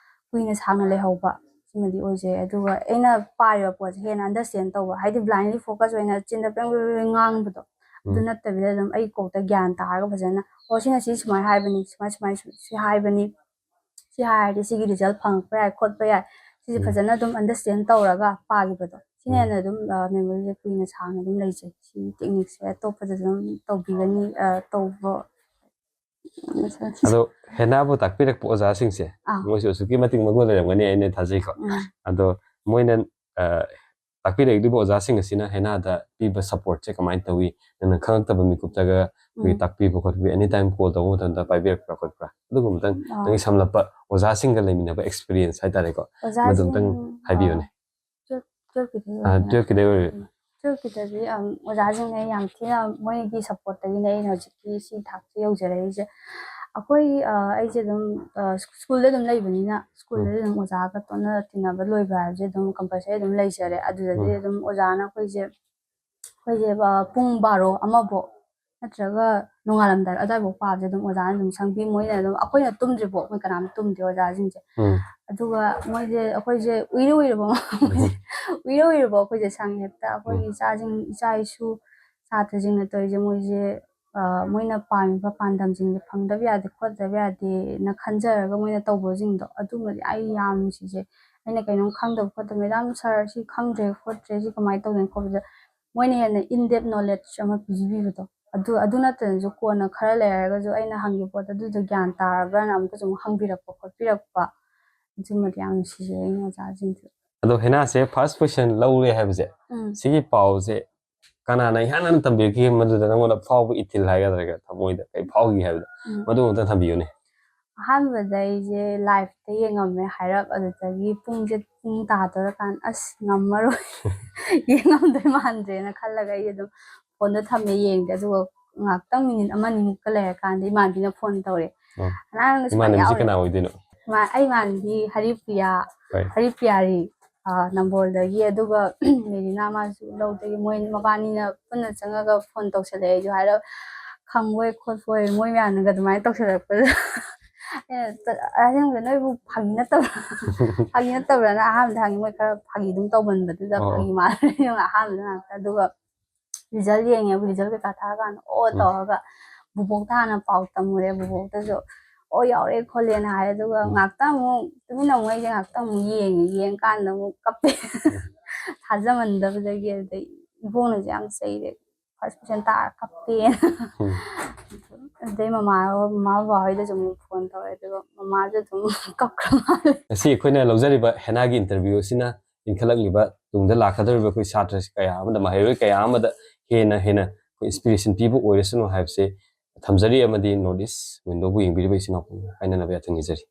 ꯀꯨꯏꯅ ꯁꯥꯡꯅ ꯂꯩꯍꯧꯕ, ꯁꯤꯃꯗꯤ ꯑꯣꯏꯖꯩ꯫ ꯑꯗꯨꯒ ꯑꯩꯅ ꯄꯥꯔꯤꯕ ꯄꯣꯠꯁꯦ ꯍꯦꯟꯅ ꯑꯟꯗꯔꯁꯇꯦꯟ ꯇꯧꯕ, ꯍꯥꯏꯗꯤ ꯕ꯭ꯂꯥꯏꯟꯂꯤ ꯐꯣꯀꯁ ꯑꯣꯏꯅ ꯆꯤꯟꯗ ꯄ꯭ꯔꯦꯡ ꯄ꯭ꯔꯦꯡ ꯄ꯭ꯔꯦꯡ ꯉꯥꯡꯕꯗꯣ, ꯑꯗꯨ ꯎꯝ꯫ ꯅꯠꯇꯕꯤꯗ ꯑꯗꯨꯝ ꯑꯩ ꯀꯣꯛꯇ ꯒ꯭ꯌꯥꯟ ꯇꯥꯔꯒ ꯐꯖꯅ, "ꯑꯣ, ꯁꯤꯅ ꯁꯤ ꯁꯨꯃꯥꯏꯅ ꯍꯥꯏꯕꯅꯤ, ꯁꯨꯃꯥꯏ, ꯁꯨꯃꯥꯏ, ꯁꯨ-, ꯁꯤ ꯍꯥꯏꯕꯅꯤ, ꯁꯤ ꯍꯥꯏꯔꯗꯤ ꯁꯤꯒꯤ ꯔꯤꯖꯜ ꯐꯪꯉꯛꯄ ꯌꯥꯏ, ꯈꯣꯠꯄ ꯌꯥꯏ", ꯁꯤꯁꯦ ꯎꯝ꯫ ꯐꯖꯅ ꯑꯗꯨꯝ ꯑꯟꯗꯔꯁꯇꯦꯟ ꯇꯧꯔꯒ ꯄꯥꯈꯤꯕꯗꯣ, ꯁꯤꯅ ꯎꯝ꯫ ꯍꯦꯟꯅ ꯑꯗꯨꯝ, ꯑ, ꯃꯦꯃꯣꯔꯤꯁꯦ ꯀꯨꯏꯅ ꯁꯥꯡꯅ ꯑꯗꯨꯝ ꯂꯩꯖꯩ꯫ ꯁꯤ ꯇꯦꯛꯅꯤꯛꯁꯦ ꯑꯇꯣꯞꯄꯗꯁꯨ ꯑꯗꯨꯝ ꯇꯧꯕꯤꯒꯅꯤ, ꯑ, ꯇꯧꯕ꯫ ꯑꯗꯣ ꯍꯦꯅꯥꯕꯨ ꯇꯥꯛꯄꯤꯔꯛꯄ ꯑꯣꯖꯥꯁꯤꯡꯁꯦ, ꯑꯥ꯫ ꯃꯣꯏꯁꯨ ꯑꯁꯨꯛꯀꯤ ꯃꯇꯤꯛ ꯃꯒꯨꯟ ꯂꯩꯔꯝꯒꯅꯤ ꯍꯥꯏꯅ ꯊꯥꯖꯩꯀꯣ꯫ ꯎꯝ꯫ ꯑꯗꯣ ꯃꯣꯏꯅ, ꯑ, ꯇꯥꯛꯄꯤꯔꯛꯂꯤꯕ ꯑꯣꯖꯥꯁꯤꯡ ꯑꯁꯤꯅ ꯍꯦꯅꯥꯗ ꯄꯤꯕ ꯁꯞꯄꯣꯔꯠꯁꯦ ꯀꯃꯥꯏꯅ ꯇꯧꯏ? ꯅꯪꯅ ꯈꯪꯉꯛꯇꯕ ꯃꯤꯀꯨꯞꯇꯒ ꯑꯩꯈꯣꯏꯒꯤ ꯎꯝ꯫ ꯇꯥꯛꯄꯤꯕ ꯈꯣꯠꯄꯤ, ꯑꯦꯅꯤ ꯇꯥꯏꯝ ꯀꯣꯜ ꯇꯧꯕ ꯃꯇꯝꯗ ꯄꯥꯏꯕꯤꯔꯛꯄ꯭ꯔꯥ ꯈꯣꯠꯄ꯭ꯔꯥ? ꯑꯗꯨꯒꯨꯝꯕ ꯑꯃꯇꯪ ꯑꯥ꯫ ꯅꯪꯒꯤ ꯁꯝꯂꯞꯄ ꯑꯣꯖꯥꯁꯤꯡꯒ ꯂꯩꯃꯤꯟꯅꯕ ꯑꯦꯛꯁꯄꯤꯔꯤꯌꯦꯟꯁ ꯍꯥꯏꯇꯥꯔꯦꯀꯣ, ꯃꯗꯨ ꯑꯃꯇꯪ ꯑꯣꯖꯥꯁꯤꯡ, ꯍꯥꯏꯕꯤꯌꯨꯅꯦ꯫ ꯑꯥ, ꯇꯨꯌꯦꯜꯞ-, ꯇꯨꯌꯦꯜꯞꯀꯤꯗꯩ ꯑꯥ, ꯑꯣꯏꯗꯣꯏꯅꯦ꯫ ꯇꯨꯌꯦꯜꯞꯀꯤꯗꯩ ꯑꯣꯏꯔꯦ꯫ ꯎꯝ꯫ ꯇꯨꯌꯦꯜꯞꯀꯤꯗꯗꯤ, ꯑꯝ, ꯑꯣꯖꯥꯁꯤꯡꯅ ꯌꯥꯝ ꯊꯤꯅ ꯃꯣꯏꯒꯤ ꯁꯞꯄꯣꯔꯠꯇꯒꯤꯅꯦ ꯑꯩꯅ ꯍꯧꯖꯤꯛꯀꯤ ꯁꯤ ꯊꯥꯛꯁꯦ ꯌꯧꯖꯔꯛꯏꯁꯦ꯫ ꯑꯩꯈꯣꯏ, ꯑ, ꯑꯩꯁꯦ ꯑꯗꯨꯝ, ꯑ, ꯁ꯭ꯀꯨꯜꯗ ꯑꯗꯨꯝ ꯂꯩꯕꯅꯤꯅ, ꯁ꯭ꯀꯨꯜꯗꯗꯤ ꯎꯝ꯫ ꯑꯗꯨꯝ ꯑꯣꯖꯥꯒ ꯇꯣꯠꯅ ꯇꯤꯟꯅꯕ ꯂꯣꯏꯕ ꯍꯥꯏꯕꯁꯦ ꯑꯗꯨꯝ ꯀꯝꯄꯜꯁꯔꯤ ꯑꯗꯨꯝ ꯂꯩꯖꯔꯦ꯫ ꯑꯗꯨꯗꯗꯤ ꯎꯝ꯫ ꯑꯗꯨꯝ ꯑꯣꯖꯥꯅ ꯑꯩꯈꯣꯏꯁꯦ, ꯑꯩꯈꯣꯏꯁꯦ, ꯑ, ꯄꯨꯡ ꯕꯥꯔꯣ, ꯑꯃ ꯐꯥꯎ ꯅꯠꯇ꯭ꯔꯒ ꯅꯣꯡꯉꯥꯜꯂꯝꯗꯥꯏ ꯑꯗꯥꯏꯐꯥꯎ ꯄꯥꯕꯁꯦ ꯑꯗꯨꯝ ꯑꯣꯖꯥꯅ ꯑꯗꯨꯝ ꯁꯪꯕꯤ꯫ ꯃꯣꯏꯅ ꯑꯗꯨꯝ, ꯑꯩꯈꯣꯏꯅ ꯇꯨꯝꯗ꯭ꯔꯤꯐꯥꯎ ꯃꯣꯏ ꯀꯅꯥꯝ ꯇꯨꯝꯗꯦ ꯑꯣꯖꯥꯁꯤꯡꯁꯦ꯫ ꯎꯝ꯫ ꯑꯗꯨꯒ ꯃꯣꯏꯁꯦ, ꯑꯩꯈꯣꯏꯁꯦ ꯎꯏꯔ ꯎꯏꯔꯕ ꯎꯝ꯫ ꯎꯏꯔ ꯎꯏꯔꯕ ꯑꯩꯈꯣꯏꯁꯦ ꯁꯪꯉꯦ꯫ ꯍꯦꯛꯇ ꯑꯩꯈꯣꯏꯒꯤ ꯎꯝ꯫ ꯏꯆꯥꯁꯤꯡ, ꯏꯆꯥ ꯏꯁꯨ ꯁꯥꯇ꯭ꯔꯁꯤꯡꯅ ꯇꯧꯔꯤꯁꯦ, ꯃꯣꯏꯁꯦ, ꯑ, ꯃꯣꯏꯅ ꯄꯥꯝꯃꯤꯕ ꯄꯥꯟꯗꯝꯁꯤꯡꯁꯦ ꯐꯪꯗꯕ ꯌꯥꯗꯦ, ꯈꯣꯠꯇꯕ ꯌꯥꯗꯦꯅ ꯈꯟꯖꯔꯒ ꯃꯣꯏꯅ ꯇꯧꯕꯁꯤꯡꯗꯣ, ꯑꯗꯨꯃꯗꯤ ꯑꯩ ꯌꯥꯝ ꯅꯨꯡꯁꯤꯖꯩ꯫ ꯑꯩꯅ ꯀꯩꯅꯣꯝ ꯈꯪꯗꯕ ꯈꯣꯠꯇꯕ, "ꯃꯦꯗꯥꯝ, ꯁꯥꯔ, ꯁꯤ ꯈꯪꯗ꯭ꯔꯦ ꯈꯣꯠꯇ꯭ꯔꯦ, ꯁꯤ ꯀꯃꯥꯏꯅ ꯇꯧꯗꯣꯏꯅꯣ?" ꯈꯣꯠꯄꯗ ꯃꯣꯏꯅ ꯍꯦꯟꯅ in depth knowledge ꯑꯃ ꯄꯤꯕꯤꯕꯗꯣ, ꯑꯗꯨ ꯑꯗꯨ ꯅꯠꯇꯅꯁꯨ ꯀꯣꯟꯅ ꯈꯔ ꯂꯩꯔꯒꯁꯨ ꯑꯩꯅ ꯍꯪꯈꯤꯕ ꯄꯣꯠꯇꯣ ꯑꯗꯨꯗꯣ ꯒ꯭ꯌꯥꯟ ꯇꯥꯔꯕ꯭ꯔꯥꯅ ꯑꯃꯨꯛꯀꯁꯨ ꯑꯃꯨꯛ ꯍꯪꯕꯤꯔꯛꯄ ꯈꯣꯠꯄꯤꯔꯛꯄ, ꯑꯗꯨꯃꯗꯤ ꯌꯥꯝ ꯅꯨꯡꯁꯤꯖꯩ ꯑꯩꯅ ꯑꯣꯖꯥꯁꯤꯡꯁꯨ꯫ ꯑꯗꯣ ꯍꯦꯅꯥꯁꯦ ꯐꯥꯔꯁ ꯄꯣꯖꯤꯁꯟ ꯂꯧꯔꯦ ꯍꯥꯏꯕꯁꯦ, ꯎꯝ꯫ ꯁꯤꯒꯤ ꯄꯥꯎꯁꯦ ꯀꯅꯥꯅ ꯏꯍꯥꯟ ꯍꯥꯟꯅ ꯇꯝꯕꯤꯔꯛꯈꯤꯒꯦ? ꯃꯗꯨꯗ ꯅꯪꯉꯣꯟꯗ ꯐꯥꯎꯕ ꯏꯊꯤꯜ ꯍꯥꯏꯒꯗ꯭ꯔꯥ, ꯊꯃꯣꯏꯗ ꯀꯩ ꯐꯥꯎꯈꯤ ꯍꯥꯏꯕꯗꯣ, ꯎꯝ꯫ ꯃꯗꯨ ꯑꯃꯨꯛꯇꯪ ꯊꯝꯕꯤꯌꯨꯅꯦ꯫ ꯑꯍꯥꯟꯕꯗ ꯑꯩꯁꯦ ꯂꯥꯏꯐꯇ ꯌꯦꯡꯉꯝꯃꯦ ꯍꯥꯏꯔꯞ, ꯑꯗꯨꯗꯒꯤ ꯄꯨꯡꯁꯦ, ꯄꯨꯡ ꯇꯥꯗꯣꯔꯀꯥꯟꯗ ꯑꯁ ꯉꯝꯃꯔꯣꯏ, ꯌꯦꯡꯉꯝꯗꯣꯏ ꯃꯥꯟꯗ꯭ꯔꯦꯅ ꯈꯜꯂꯒ ꯑꯩ ꯑꯗꯨꯝ ꯐꯣꯟꯗꯣ ꯊꯝꯃꯦ, ꯌꯦꯡꯗꯦ꯫ ꯑꯗꯨꯒ ꯉꯥꯏꯍꯥꯛꯇꯪ ꯃꯤꯅꯤꯠ ꯑꯃ ꯑꯅꯤꯃꯨꯛꯀ ꯂꯩꯔꯀꯥꯟꯗ ꯏꯃꯥꯟꯕꯤꯅ ꯐꯣꯟ ꯇꯧꯔꯛꯑꯦ꯫ ꯑꯣ꯫ "ꯑꯉꯥꯡꯗꯣ ꯁꯨꯃꯥꯏꯅ ꯏꯃꯥꯟꯅꯕꯤꯁꯤ ꯌꯥꯎꯔꯦ꯫" ꯀꯅꯥ ꯑꯣꯏꯗꯣꯏꯅꯣ? ꯃꯥ-, ꯑꯩ ꯏꯃꯥꯟꯕꯤ ꯍꯔꯤꯄ꯭ꯔꯤꯌꯥ, ꯍꯣꯏ꯫ ꯍꯔꯤꯄ꯭ꯔꯤꯌꯥꯔꯤ, ꯑ, ꯅꯝꯕꯣꯜꯗꯒꯤ, ꯑꯗꯨꯒ ꯃꯦꯔꯤꯅꯥ, ꯃꯥꯁꯨ ꯂꯧꯗꯒꯤ꯫ ꯃꯣꯏ ꯃꯕꯥꯅꯤꯅ ꯄꯨꯟꯅ ꯆꯪꯉꯒ ꯐꯣꯟ ꯇꯧꯁꯜꯂꯛꯑꯦ꯫ ꯑꯩꯁꯨ ꯍꯥꯏꯔꯞ ꯈꯪꯕꯣꯏ ꯈꯣꯠꯄꯣꯏ ꯃꯣꯏ ꯃꯌꯥꯝꯅꯒ ꯑꯗꯨꯃꯥꯏꯅ ꯇꯧꯁꯜꯂꯛꯄꯗ ꯑꯩꯅ ꯇ-, "ꯑꯁꯦꯡꯕ ꯅꯣꯏꯕꯨ ꯐꯥꯒꯤ ꯅꯠꯇꯕ꯭ꯔꯥ?" ꯐꯥꯒꯤ ꯅꯠꯇꯕ꯭ꯔꯥꯅ ꯑꯍꯥꯟꯕꯗ ꯍꯪꯉꯤ꯫ ꯃꯣꯏ ꯈꯔ ꯐꯥꯒꯤ ꯑꯗꯨꯝ ꯇꯧꯃꯟꯕꯗꯨꯗ ꯑꯣ꯫ ꯐꯥꯒꯤ ꯃꯥꯜꯂꯦ ꯑꯍꯥꯟꯕꯗ ꯉꯥꯛꯇ꯫ ꯑꯗꯨꯒ ꯔꯤꯖꯜ ꯌꯦꯡꯉꯦ꯫ ꯔꯤꯖꯜ ꯀꯩꯀꯥ ꯊꯥꯔꯀꯥꯟꯗ ꯑꯣ ꯎꯝ꯫ ꯇꯧꯔꯒ ꯕꯨꯕꯣꯛꯇ ꯍꯥꯟꯅ ꯄꯥꯎ ꯇꯝꯃꯨꯔꯦ꯫ ꯕꯨꯕꯣꯛꯇꯁꯨ "ꯑꯣ ꯌꯥꯎꯔꯦ" ꯈꯣꯠꯂꯦꯅ ꯍꯥꯏ꯫ ꯑꯗꯨꯒ ꯎꯝ꯫ ꯉꯥꯛꯇꯪ ꯑꯃꯨꯛ ꯇꯨꯃꯤꯟꯅ ꯑꯃꯨꯛ ꯑꯩꯁꯦ ꯉꯥꯛꯇꯪ ꯑꯃꯨꯛ ꯌꯦꯡꯉꯦ꯫ ꯌꯦꯡꯀꯥꯟꯗ ꯑꯃꯨꯛ ꯀꯞꯄꯦ꯫ ꯊꯥꯖꯃꯟꯗꯕꯗꯒꯤ꯫ ꯑꯗꯩ ꯏꯕꯣꯛꯅꯁꯨ ꯌꯥꯝ ꯆꯩꯔꯦ, "ꯐꯥꯔꯁ ꯄꯣꯖꯤꯁꯟ ꯇꯥꯔ ꯀꯞꯄꯦꯅ"꯫ ꯎꯝ꯫ ꯑꯗꯩ ꯃꯃꯥ, ꯃꯃꯥ ꯕꯕꯥ ꯍꯣꯏꯗꯁꯨ ꯑꯃꯨꯛ ꯐꯣꯟ ꯇꯧꯔꯦ꯫ ꯑꯗꯨꯒ ꯃꯃꯥꯁꯨ ꯑꯗꯨꯝ ꯀꯞꯈ꯭ꯔ ꯃꯥꯜꯂꯦ꯫ ꯉꯁꯤ ꯑꯩꯈꯣꯏꯅ ꯂꯧꯖꯔꯤꯕ ꯍꯦꯅꯥꯒꯤ ꯏꯟꯇꯔꯚꯤꯌꯨ ꯑꯁꯤꯅ ꯏꯟꯈꯠꯂꯛꯂꯤꯕ ꯇꯨꯡꯗ ꯂꯥꯛꯀꯗꯧꯔꯤꯕ ꯑꯩꯈꯣꯏ ꯁꯥꯇ꯭ꯔ ꯀꯌꯥ ꯑꯃꯗ, ꯃꯍꯩꯔꯣꯏ ꯀꯌꯥ ꯑꯃꯗ ꯍꯦꯟꯅ ꯍꯦꯟꯅ ꯑꯩꯈꯣꯏ ꯏꯟꯁꯄꯤꯔꯦꯁꯟ ꯄꯤꯕ ꯑꯣꯏꯔꯁꯅꯨ ꯍꯥꯏꯕꯁꯦ ꯊꯝꯖꯔꯤ, ꯑꯃꯗꯤ ꯅꯣꯔꯠ ꯏꯁ ꯋꯤꯟꯗꯣꯕꯨ ꯌꯦꯡꯕꯤꯔꯤꯕ ꯏꯆꯤꯟ ꯏꯅꯥꯎ ꯄꯨꯝꯅꯃꯛ ꯍꯥꯏꯅꯅꯕ ꯌꯥꯊꯪ ꯅꯤꯖꯔꯤ꯫